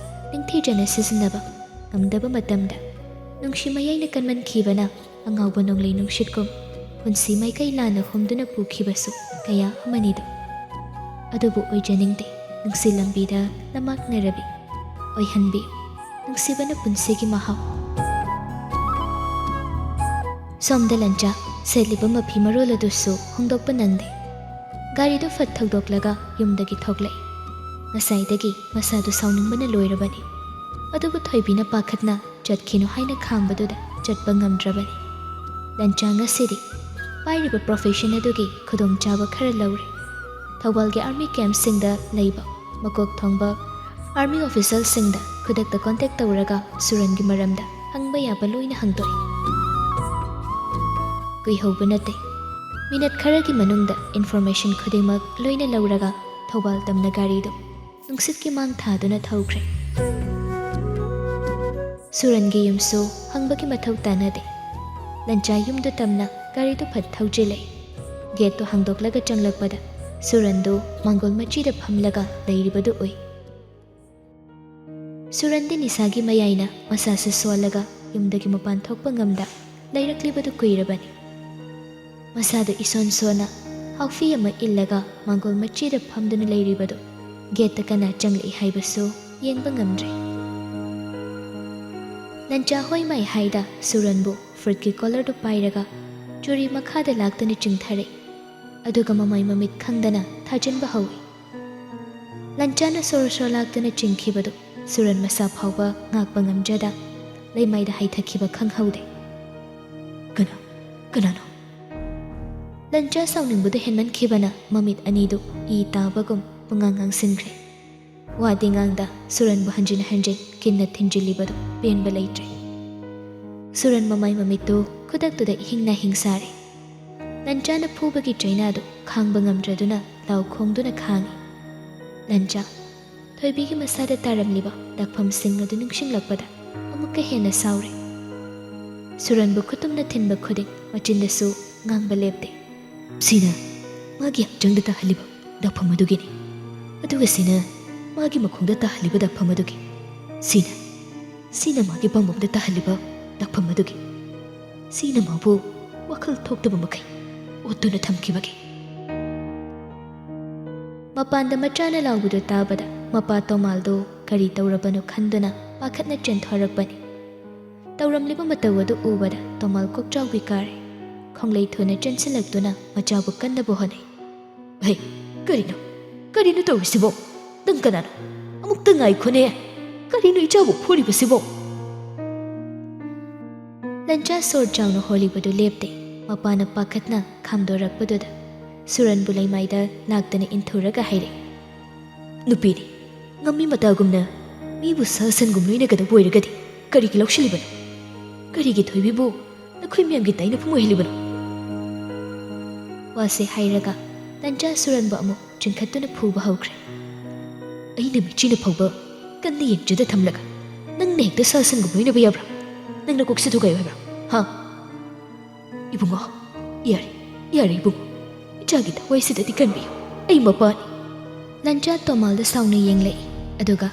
ꯅꯤꯡꯊꯤꯖꯅ ꯁꯤꯖꯤꯟꯅꯕ ꯉꯝꯗꯕ ꯃꯇꯝꯗ, ꯅꯨꯡꯁꯤ ꯃꯌꯥꯏꯅ ꯀꯟꯃꯟꯈꯤꯕꯅ ꯑꯉꯥꯎꯕ ꯅꯣꯡꯂꯩ ꯅꯨꯡꯁꯤꯠꯀꯨꯝ ꯄꯨꯟꯁꯤ ꯃꯥꯏꯀꯩ ꯂꯥꯟꯅ ꯍꯨꯝꯗꯨꯅ ꯄꯨꯈꯤꯕꯁꯨ ꯀꯌꯥ ꯑꯃꯅꯤꯗꯣ꯫ ꯑꯗꯨꯕꯨ ꯑꯣꯏꯖꯅꯤꯡꯗꯦ ꯅꯨꯡꯁꯤ ꯂꯝꯕꯤꯗ ꯅꯃꯥꯛꯅꯔꯕꯤ꯫ ꯑꯣꯏꯍꯟꯕꯤꯌꯨ ꯅꯨꯡꯁꯤꯕꯅ ꯄꯨꯟꯁꯤꯒꯤ ꯃꯍꯥꯎ꯫ ꯁꯣꯝꯗ ꯂꯟꯆꯥ ꯁꯦꯠꯂꯤꯕ ꯃꯐꯤ ꯃꯔꯣꯜ ꯑꯗꯨꯁꯨ ꯍꯣꯡꯗꯣꯛꯄ ꯅꯪꯗꯦ꯫ ꯒꯥꯔꯤꯗꯨ ꯐꯠ ꯊꯧꯗꯣꯛꯂꯒ ꯌꯨꯝꯗꯒꯤ ꯊꯣꯛꯂꯛꯏ꯫ ꯉꯁꯥꯏꯗꯒꯤ ꯃꯁꯥꯗꯨ ꯁꯥꯎꯅꯤꯡꯕꯅ ꯂꯣꯏꯔꯕꯅꯤ꯫ ꯑꯗꯨꯕꯨ ꯊꯣꯏꯕꯤꯅ ꯄꯥꯈꯠꯅ ꯆꯠꯈꯤꯅꯨ ꯍꯥꯏꯅ ꯈꯥꯡꯕꯗꯨꯗ ꯆꯠꯄ ꯉꯝꯗ꯭ꯔꯕꯅꯤ꯫ ꯂꯟꯆꯥ ꯉꯁꯤꯗꯤ ꯄꯥꯏꯔꯤꯕ profession ꯑꯗꯨꯒꯤ ꯈꯨꯗꯣꯡꯆꯥꯕ ꯈꯔ ꯂꯧꯔꯦ꯫ ꯊꯧꯕꯥꯜꯒꯤ army campꯁꯤꯡꯗ ꯂꯩꯕ ꯃꯀꯣꯛ ꯊꯣꯡꯕ army officialꯁꯤꯡꯗ ꯈꯨꯗꯛꯇ contact ꯇꯧꯔꯒ ꯁꯨꯔꯟꯒꯤ ꯃꯔꯝꯗ ꯍꯪꯕ ꯌꯥꯕ ꯂꯣꯏꯅ ꯍꯪꯗꯣꯛꯏ꯫ ꯀꯨꯏꯍꯧꯕ ꯅꯠꯇꯦ꯫ ꯃꯤꯅꯠ ꯈꯔꯒꯤ ꯃꯅꯨꯡꯗ ꯏꯟꯐꯣꯔꯃꯦꯁꯟ ꯈꯨꯗꯤꯡꯃꯛ ꯂꯣꯏꯅ ꯂꯧꯔꯒ ꯊꯧꯕꯥꯜ ꯇꯝꯅ ꯒꯥꯔꯤꯗꯨ ꯅꯨꯡꯁꯤꯠꯀꯤ ꯃꯥꯡ ꯊꯥꯗꯨꯅ ꯊꯧꯈ꯭ꯔꯦ꯫ ꯁꯨꯔꯟꯒꯤ ꯌꯨꯝꯁꯨ ꯍꯪꯕꯒꯤ ꯃꯊꯧ ꯇꯥꯅꯗꯦ꯫ ꯂꯟꯆꯥ ꯌꯨꯝꯗꯨ ꯇꯝꯅ ꯒꯥꯔꯤꯗꯨ ꯐꯠ ꯊꯧꯖꯤꯜꯂꯦ꯫ ꯒꯦꯠꯇꯨ ꯍꯥꯡꯗꯣꯛꯂꯒ ꯆꯪꯂꯛꯄꯗ ꯁꯨꯔꯟꯗꯨ ꯃꯥꯡꯒꯣꯜ ꯃꯆꯤꯗ ꯐꯝꯂꯒ ꯂꯩꯔꯤꯕꯗꯨ ꯎꯏ꯫ ꯁꯨꯔꯟꯗꯤ ꯅꯤꯁꯥꯒꯤ ꯃꯌꯥꯏꯅ ꯃꯁꯥꯁꯨ ꯁꯣꯜꯂꯒ ꯌꯨꯝꯗꯒꯤ ꯃꯄꯥꯟ ꯊꯣꯛꯄ ꯉꯝꯗ ꯂꯩꯔꯛꯂꯤꯕꯗꯨ ꯀꯨꯏꯔꯕꯅꯤ꯫ ꯃꯁꯥꯗꯨ ꯏꯁꯣꯟ ꯁꯣꯟꯅ ꯍꯥꯎꯐꯤ ꯑꯃ ꯏꯜꯂꯒ ꯃꯥꯡꯒꯣꯜ ꯃꯆꯤꯗ ꯐꯝꯗꯨꯅ ꯂꯩꯔꯤꯕꯗꯨ ꯒꯦꯠꯇ ꯀꯅꯥ ꯆꯪꯂꯛꯏ ꯍꯥꯏꯕꯁꯨ ꯌꯦꯡꯕ ꯉꯝꯗ꯭ꯔꯦ꯫ ꯂꯟꯆꯥ ꯍꯣꯏ ꯃꯥꯏ ꯍꯥꯏꯗ ꯁꯨꯔꯟꯕꯨ ꯐꯨꯔꯤꯠꯀꯤ ꯀꯣꯂꯔꯗꯨ ꯄꯥꯏꯔꯒ ꯆꯨꯔꯤ ꯃꯈꯥꯗ ꯂꯥꯛꯇꯨꯅ ꯆꯤꯡꯊꯔꯛꯏ꯫ ꯑꯗꯨꯒ ꯃꯃꯥꯏ ꯃꯃꯤꯠ ꯈꯪꯗꯅ ꯊꯥꯖꯤꯟꯕ ꯍꯧꯏ꯫ ꯂꯟꯆꯥꯅ ꯁꯣꯔ ꯁꯣꯔ ꯂꯥꯛꯇꯨꯅ ꯆꯤꯡꯈꯤꯕꯗꯨ ꯁꯨꯔꯟ ꯃꯁꯥ ꯐꯥꯎꯕ ꯉꯥꯛꯄ ꯉꯝꯖꯗ ꯂꯩꯃꯥꯏꯗ ꯍꯩꯊꯈꯤꯕ ꯈꯪꯍꯧꯗꯦ꯫ "ꯀꯅꯥ? ꯀꯅꯥꯅꯣ?" ꯂꯟꯆꯥ ꯁꯥꯎꯅꯤꯡꯕꯗꯨ ꯍꯦꯟꯃꯟꯈꯤꯕꯅ ꯃꯃꯤꯠ ꯑꯅꯤꯗꯨ ꯏ ꯇꯥꯕꯒꯨꯝ ꯄꯨꯡꯉꯥꯡ ꯉꯥꯡꯁꯤꯟꯈ꯭ꯔꯦ꯫ ꯋꯥꯗꯤ ꯉꯥꯡꯗ ꯁꯨꯔꯟꯕꯨ ꯍꯟꯖꯤꯟ ꯍꯟꯖꯤꯟ ꯀꯤꯟꯅ ꯊꯤꯟꯖꯤꯜꯂꯤꯕꯗꯨ ꯄꯦꯟꯕ ꯂꯩꯇ꯭ꯔꯦ꯫ ꯁꯨꯔꯟ ꯃꯃꯥꯏ ꯃꯃꯤꯠꯇꯨ ꯈꯨꯗꯛꯇꯨꯗ ꯏꯍꯤꯡ ꯅꯥꯍꯤꯡ ꯁꯥꯔꯦ꯫ ꯂꯟꯆꯥꯅ ꯐꯨꯕꯒꯤ ꯆꯩꯅꯥꯗꯨ ꯈꯥꯡꯕ ꯉꯝꯗ꯭ꯔꯗꯨꯅ ꯂꯥꯎ ꯈꯣꯡꯗꯨꯅ ꯈꯥꯡꯉꯤ꯫ ꯂꯟꯆꯥ, ꯊꯣꯏꯕꯤꯒꯤ ꯃꯁꯥꯗ ꯇꯥꯔꯝꯂꯤꯕ ꯗꯥꯛꯐꯝꯁꯤꯡ ꯑꯗꯨ ꯅꯤꯡꯁꯤꯡꯂꯛꯄꯗ ꯑꯃꯨꯛꯀ ꯍꯦꯟꯅ ꯁꯥꯎꯔꯦ꯫ ꯁꯨꯔꯟꯕꯨ ꯈꯨꯇꯨꯝꯅ ꯊꯤꯟꯕ ꯈꯨꯗꯤꯡ ꯃꯆꯤꯟꯗꯁꯨ ꯉꯥꯡꯕ ꯂꯦꯞꯇꯦ꯫ "ꯁꯤꯅ ꯃꯥꯒꯤ ꯍꯛꯆꯥꯡꯗ ꯇꯥꯍꯜꯂꯤꯕ ꯗꯥꯛꯐꯝ ꯑꯗꯨꯒꯤꯅꯤ꯫ ꯑꯗꯨꯒ ꯁꯤꯅ ꯃꯥꯒꯤ ꯃꯈꯣꯡꯗ ꯇꯥꯍꯜꯂꯤꯕ ꯗꯥꯛꯐꯝ ꯑꯗꯨꯒꯤ꯫ ꯁꯤꯅ, ꯁꯤꯅ ꯃꯥꯒꯤ ꯄꯥꯝꯕꯣꯝꯗ ꯇꯥꯍꯜꯂꯤꯕ ꯗꯥꯛꯐꯝ ꯑꯗꯨꯒꯤ꯫ ꯁꯤꯅ ꯃꯥꯕꯨ ꯋꯥꯈꯜ ꯊꯣꯛꯇꯕ ꯃꯈꯩ ꯑꯣꯠꯇꯨꯅ ꯊꯝꯈꯤꯕꯒꯤ꯫" ꯃꯄꯥꯟꯗ ꯃꯆꯥꯅ ꯂꯥꯎꯕꯗꯨ ꯇꯥꯕꯗ ꯃꯄꯥ ꯇꯣꯃꯥꯜꯗꯨ ꯀꯔꯤ ꯇꯧꯔꯕꯅꯣ ꯈꯟꯗꯨꯅ ꯄꯥꯈꯠꯅ ꯆꯦꯟꯊꯣꯔꯛꯄꯅꯤ꯫ ꯇꯧꯔꯝꯂꯤꯕ ꯃꯇꯧ ꯑꯗꯨ ꯎꯕꯗ ꯇꯣꯃꯥꯜ ꯀꯣꯛꯆꯥꯎꯕꯤ ꯀꯥꯔꯦ꯫ ꯈꯣꯡꯂꯩ ꯊꯨꯅ ꯆꯦꯟꯁꯤꯜꯂꯛꯇꯨꯅ ꯃꯆꯥꯕꯨ ꯀꯟꯅꯕ ꯍꯣꯠꯅꯩ꯫ "ꯍꯩ, ꯀꯔꯤꯅꯣ? ꯀꯔꯤꯅꯣ ꯇꯧꯔꯤꯁꯤꯕꯣ? ꯅꯪ ꯀꯅꯥꯅꯣ? ꯑꯃꯨꯛꯇ ꯉꯥꯏꯈꯣꯅꯦ꯫ ꯀꯔꯤꯅꯣ ꯏꯆꯥꯕꯨ ꯐꯨꯔꯤꯕꯁꯤꯕꯣ?" ꯂꯟꯆꯥ ꯁꯣꯔ ꯆꯥꯎꯅ ꯍꯣꯜꯂꯤꯕꯗꯨ ꯂꯦꯞꯇꯦ꯫ ꯃꯄꯥꯅ ꯄꯥꯈꯠꯅ ꯈꯥꯝꯗꯣꯔꯛꯄꯗꯨꯗ ꯁꯨꯔꯟꯕꯨ ꯂꯩꯃꯥꯏꯗ ꯂꯥꯛꯇꯅ ꯏꯟꯊꯨꯔꯒ ꯍꯥꯏꯔꯛꯏ꯫ "ꯅꯨꯄꯤꯅꯤ, ꯉꯝꯃꯤ ꯃꯇꯥꯒꯨꯝꯅ ꯃꯤꯕꯨ ꯁꯥ ꯁꯟꯒꯨꯝ ꯂꯣꯏꯅꯒꯗꯕ ꯑꯣꯏꯔꯒꯗꯤ ꯀꯔꯤꯒꯤ ꯂꯧꯁꯤꯜꯂꯤꯕꯅꯣ? ꯀꯔꯤꯒꯤ ꯊꯣꯏꯕꯤꯕꯨ ꯅꯈꯣꯏ ꯃꯌꯥꯝꯒꯤ ꯇꯥꯏꯅꯐꯝ ꯑꯣꯏꯍꯜꯂꯤꯕꯅꯣ?" ꯋꯥꯁꯦ ꯍꯥꯏꯔꯒ ꯂꯟꯆꯥ ꯁꯨꯔꯟꯕꯨ ꯑꯃꯨꯛ ꯆꯤꯡꯈꯠꯇꯨꯅ ꯐꯨꯕ ꯍꯧꯈ꯭ꯦ꯫ ꯑꯩꯅ ꯃꯤꯆꯤꯅ ꯐꯥꯎꯕ ꯀꯟꯅ ꯌꯦꯡꯖꯗ ꯊꯝꯂꯒ ꯅꯪꯅ ꯍꯦꯛꯇ ꯁꯥ ꯁꯟꯒꯨꯝ ꯂꯣꯏꯅꯕ ꯌꯥꯕ꯭ꯔꯥ? ꯅꯪꯅ ꯀꯣꯛꯁꯤ ꯊꯨꯒꯥꯏꯌꯨ ꯍꯥꯏꯕ꯭ꯔꯥ? ꯍꯥ? ꯏꯕꯨꯡꯉꯣ, ꯌꯥꯔꯦ, ꯌꯥꯔꯦ ꯏꯕꯨꯡꯉꯣ, ꯏꯆꯥꯒꯤ ꯊꯋꯥꯏꯁꯤꯗꯗꯤ ꯀꯟꯕꯤꯌꯨ, ꯑꯩ ꯃꯄꯥꯅꯤ꯫ ꯂꯟꯆꯥ ꯇꯣꯃꯥꯜꯗ ꯁꯥꯎꯅ ꯌꯦꯡꯂꯛꯏ꯫ ꯑꯗꯨꯒ,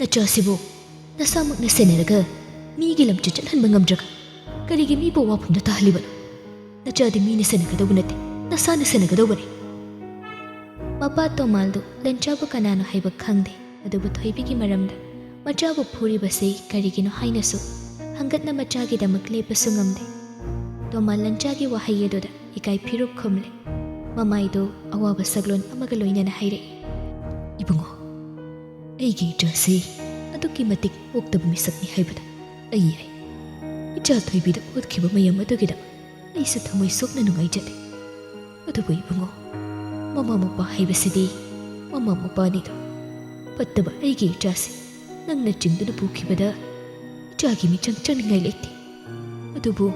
"ꯅꯆꯥꯁꯤꯕꯨ ꯅꯁꯥꯃꯛꯅ ꯁꯦꯟꯅꯔꯒ ꯃꯤꯒꯤ ꯂꯝꯆꯠ ꯆꯠꯍꯟꯕ ꯉꯝꯗ꯭ꯔꯒ ꯀꯔꯤꯒꯤ ꯃꯤꯕꯨ ꯋꯥꯐꯝꯗ ꯇꯥꯍꯜꯂꯤꯕꯅꯣ? ꯅꯆꯥꯗꯤ ꯃꯤꯅ ꯁꯦꯟꯅꯒꯗꯧꯕ ꯅꯠꯇꯦ, ꯅꯁꯥꯅ ꯁꯦꯟꯅꯒꯗꯧꯕꯅꯤ꯫" ꯃꯄꯥ ꯇꯣꯃꯥꯜꯗꯨ ꯂꯟꯆꯥꯕꯨ ꯀꯅꯥꯅꯣ ꯍꯥꯏꯕ ꯈꯪꯗꯦ, ꯑꯗꯨꯕꯨ ꯊꯣꯏꯕꯤꯒꯤ ꯃꯔꯝꯗ ꯃꯆꯥꯕꯨ ꯐꯨꯔꯤꯕꯁꯤ ꯀꯔꯤꯒꯤꯅꯣ ꯍꯥꯏꯅꯁꯨ ꯍꯪꯒꯠꯅ ꯃꯆꯥꯒꯤꯗꯃꯛ ꯂꯦꯞꯄꯁꯨ ꯉꯝꯗꯦ꯫ ꯇꯣꯃꯥꯜ ꯂꯟꯆꯥꯒꯤ ꯋꯥꯍꯩ ꯑꯗꯨꯗ ꯏꯀꯥꯏ ꯐꯤꯔꯨꯛ ꯈꯨꯝꯂꯦ꯫ ꯃꯃꯥꯏꯗꯨ ꯑꯋꯥꯕ ꯁꯛꯂꯣꯟ ꯑꯃꯒ ꯂꯣꯏꯅꯅ ꯍꯥꯏꯔꯛꯏ, "ꯏꯕꯨꯡꯉꯣ, ꯑꯩꯒꯤ ꯏꯆꯥꯁꯤ ꯑꯗꯨꯛꯀꯤ ꯃꯇꯤꯛ ꯑꯣꯛꯇꯕ ꯃꯤꯁꯛꯅꯤ ꯍꯥꯏꯕꯗ ꯑꯩ ꯌꯥꯏ꯫ ꯏꯆꯥ ꯊꯣꯏꯕꯤꯗ ꯑꯣꯠꯈꯤꯕ ꯃꯌꯥꯝ ꯑꯗꯨꯒꯤꯗꯃꯛ ꯑꯩꯁꯨ ꯊꯃꯣꯏ ꯁꯣꯛꯅ ꯅꯨꯡꯉꯥꯏꯖꯗꯦ꯫ ꯑꯗꯨꯕꯨ ꯏꯕꯨꯡꯉꯣ, ꯃꯃꯥ ꯃꯄꯥ ꯍꯥꯏꯕꯁꯤꯗꯤ ꯃꯃꯥ ꯃꯄꯥꯅꯤꯗꯣ꯫ ꯐꯠꯇꯕ ꯑꯩꯒꯤ ꯏꯆꯥꯁꯤ ꯅꯪꯅ ꯆꯤꯡꯗꯨꯅ ꯄꯨꯈꯤꯕꯗ ꯏꯆꯥꯒꯤ ꯃꯤꯆꯪ ꯆꯪꯅꯤꯡꯉꯥꯏ ꯂꯩꯇꯦ꯫ ꯑꯗꯨꯕꯨ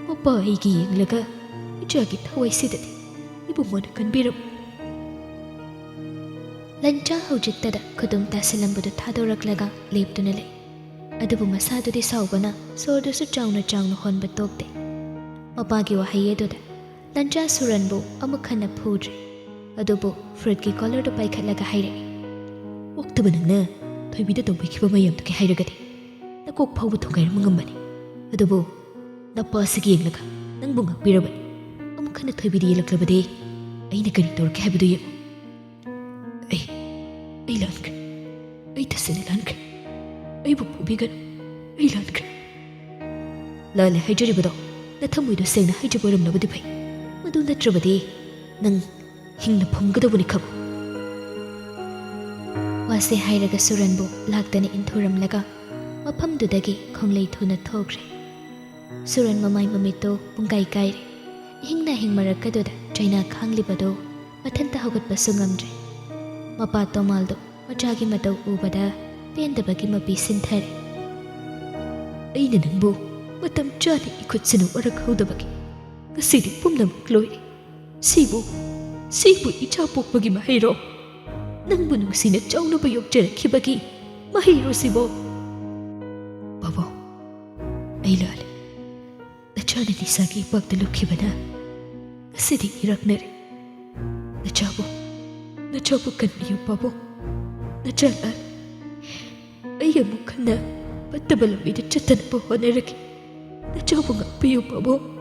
ꯃꯄꯥ ꯑꯩꯒꯤ ꯌꯦꯡꯂꯒ ꯏꯆꯥꯒꯤ ꯊꯋꯥꯏꯁꯤꯗꯗꯤ ꯏꯕꯨꯡꯉꯣꯅ ꯀꯟꯕꯤꯔꯝꯃꯨ꯫" ꯂꯟꯆꯥ ꯍꯧꯖꯤꯛꯇꯗ ꯈꯨꯗꯨꯝ ꯇꯥꯁꯤꯜꯂꯝꯕꯗꯨ ꯊꯥꯗꯣꯔꯛꯂꯒ ꯂꯦꯞꯇꯨꯅ ꯂꯩ꯫ ꯑꯗꯨꯕꯨ ꯃꯁꯥꯗꯨꯗꯤ ꯁꯥꯎꯕꯅ ꯁꯣꯔꯗꯨꯁꯨ ꯆꯥꯎꯅ ꯆꯥꯎꯅ ꯍꯣꯟꯕ ꯇꯣꯛꯇꯦ꯫ ꯃꯄꯥꯒꯤ ꯋꯥꯍꯩ ꯑꯗꯨꯗ ꯂꯟꯆꯥ ꯁꯨꯔꯟꯕꯨ ꯑꯃꯨꯛ ꯍꯟꯅ ꯐꯨꯗ꯭ꯔꯦ꯫ ꯑꯗꯨꯕꯨ ꯐꯨꯔꯤꯠꯀꯤ ꯀꯣꯂꯔꯗꯨ ꯄꯥꯏꯈꯠꯂꯒ ꯍꯥꯏꯔꯛꯏ, "ꯑꯣꯛꯇꯕ ꯅꯪꯅ ꯊꯣꯏꯕꯤꯗ ꯇꯧꯕꯤꯈꯤꯕ ꯃꯌꯥꯝꯗꯨꯒꯤ ꯍꯥꯏꯔꯒꯗꯤ ꯅꯀꯣꯛ ꯐꯥꯎꯕ ꯊꯨꯒꯥꯏꯔꯝꯕ ꯉꯝꯕꯅꯤ꯫ ꯑꯗꯨꯕꯨ ꯅꯄꯥꯁꯤꯒꯤ ꯌꯦꯡꯂꯒ ꯅꯪꯕꯨ ꯉꯥꯛꯄꯤꯔꯕꯅꯤ꯫ ꯑꯃꯨꯛ ꯍꯟꯅ ꯊꯣꯏꯕꯤꯗ ꯌꯦꯜꯂꯛꯂꯕꯗꯤ ꯑꯩꯅ ꯀꯔꯤ ꯇꯧꯔꯛꯀꯦ ꯍꯥꯏꯕꯗꯨ ꯌꯦꯡꯉꯨ꯫" "ꯑꯩ, ꯑꯩ ꯂꯥꯟꯈ꯭ꯔꯦ꯫ ꯑꯩ ꯇꯁꯦꯡꯅ ꯂꯥꯟꯈ꯭ꯔꯦ꯫ ꯑꯩꯕꯨ ꯄꯨꯕꯤꯒꯅꯨ꯫ ꯑꯩ ꯂꯥꯟꯈ꯭ꯔꯦ꯫" "ꯂꯥꯜꯂꯦ ꯍꯥꯏꯖꯔꯤꯕꯗꯣ ꯅꯊꯃꯣꯏꯗꯣ ꯁꯦꯡꯅ ꯍꯥꯏꯖꯕ ꯑꯣꯏꯔꯝꯂꯕꯗꯤ ꯐꯩ꯫ ꯃꯗꯨ ꯅꯠꯇ꯭ꯔꯕꯗꯤ ꯅꯪ ꯍꯤꯡꯅ ꯐꯨꯝꯒꯗꯧꯕꯅꯤ ꯈꯪꯉꯨ꯫" ꯋꯥꯁꯦ ꯍꯥꯏꯔꯒ ꯁꯨꯔꯟꯕꯨ ꯂꯥꯛꯇꯅ ꯏꯟꯊꯨꯔꯝꯂꯒ ꯃꯐꯝꯗꯨꯗꯒꯤ ꯈꯣꯡꯂꯩ ꯊꯨꯅ ꯊꯣꯛꯈ꯭ꯔꯦ꯫ ꯁꯨꯔꯟ ꯃꯃꯥꯏ ꯃꯃꯤꯠꯇꯨ ꯄꯨꯡꯀꯥꯏ ꯀꯥꯏꯔꯦ꯫ ꯏꯍꯤꯡ ꯅꯥꯍꯤꯡ ꯃꯔꯛꯀꯗꯨꯗ ꯆꯩꯅꯥ ꯈꯥꯡꯂꯤꯕꯗꯨ ꯃꯊꯟꯇ ꯍꯧꯒꯠꯄꯁꯨ ꯉꯝꯗ꯭ꯔꯦ꯫ ꯃꯄꯥ ꯇꯣꯃꯥꯜꯗꯨ ꯃꯆꯥꯒꯤ ꯃꯇꯧ ꯎꯕꯗ ꯄꯦꯟꯗꯕꯒꯤ ꯃꯄꯤ ꯁꯤꯟꯊꯔꯦ꯫ "ꯑꯩꯅ ꯅꯪꯕꯨ ꯃꯇꯝ ꯆꯥꯅ ꯏꯈꯨꯠꯁꯤꯅ ꯋꯥꯔꯛꯍꯧꯗꯕꯒꯤ ꯉꯁꯤꯗꯤ ꯄꯨꯝꯅꯃꯛ ꯂꯣꯏꯔꯦ꯫ ꯁꯤꯕꯨ, ꯁꯤꯕꯨ ꯏꯆꯥ ꯄꯣꯛꯄꯒꯤ ꯃꯍꯩꯔꯣ? ꯅꯪꯕꯨ ꯅꯨꯡꯁꯤꯅ ꯆꯥꯎꯅꯕ ꯌꯣꯛꯆꯔꯛꯈꯤꯕꯒꯤ ꯃꯍꯩꯔꯣ ꯁꯤꯕꯣ? ꯄꯥꯕꯨꯡ, ꯑꯩ ꯂꯥꯜꯂꯦ꯫ ꯅꯆꯥꯅ ꯅꯤꯁꯥꯒꯤ ꯏꯄꯥꯛꯇ ꯂꯨꯞꯈꯤꯕꯅ ꯉꯁꯤꯗꯤ ꯏꯔꯥꯛꯅꯔꯦ꯫ ꯅꯆꯥꯕꯨ, ꯅꯆꯥꯕꯨ ꯀꯟꯕꯤꯌꯨ ꯄꯥꯕꯨꯡ꯫ ꯅꯆꯥ ꯂꯥꯜꯂꯦ꯫ ꯑꯩ ꯑꯃꯨꯛ ꯍꯟꯅ ꯐꯠꯇꯕ ꯂꯝꯕꯤꯗ ꯆꯠꯇꯅꯕ ꯍꯣꯠꯅꯔꯒꯦ꯫ ꯅꯆꯥꯕꯨ ꯉꯥꯛꯄꯤꯌꯨ ꯄꯥꯕꯨꯡ꯫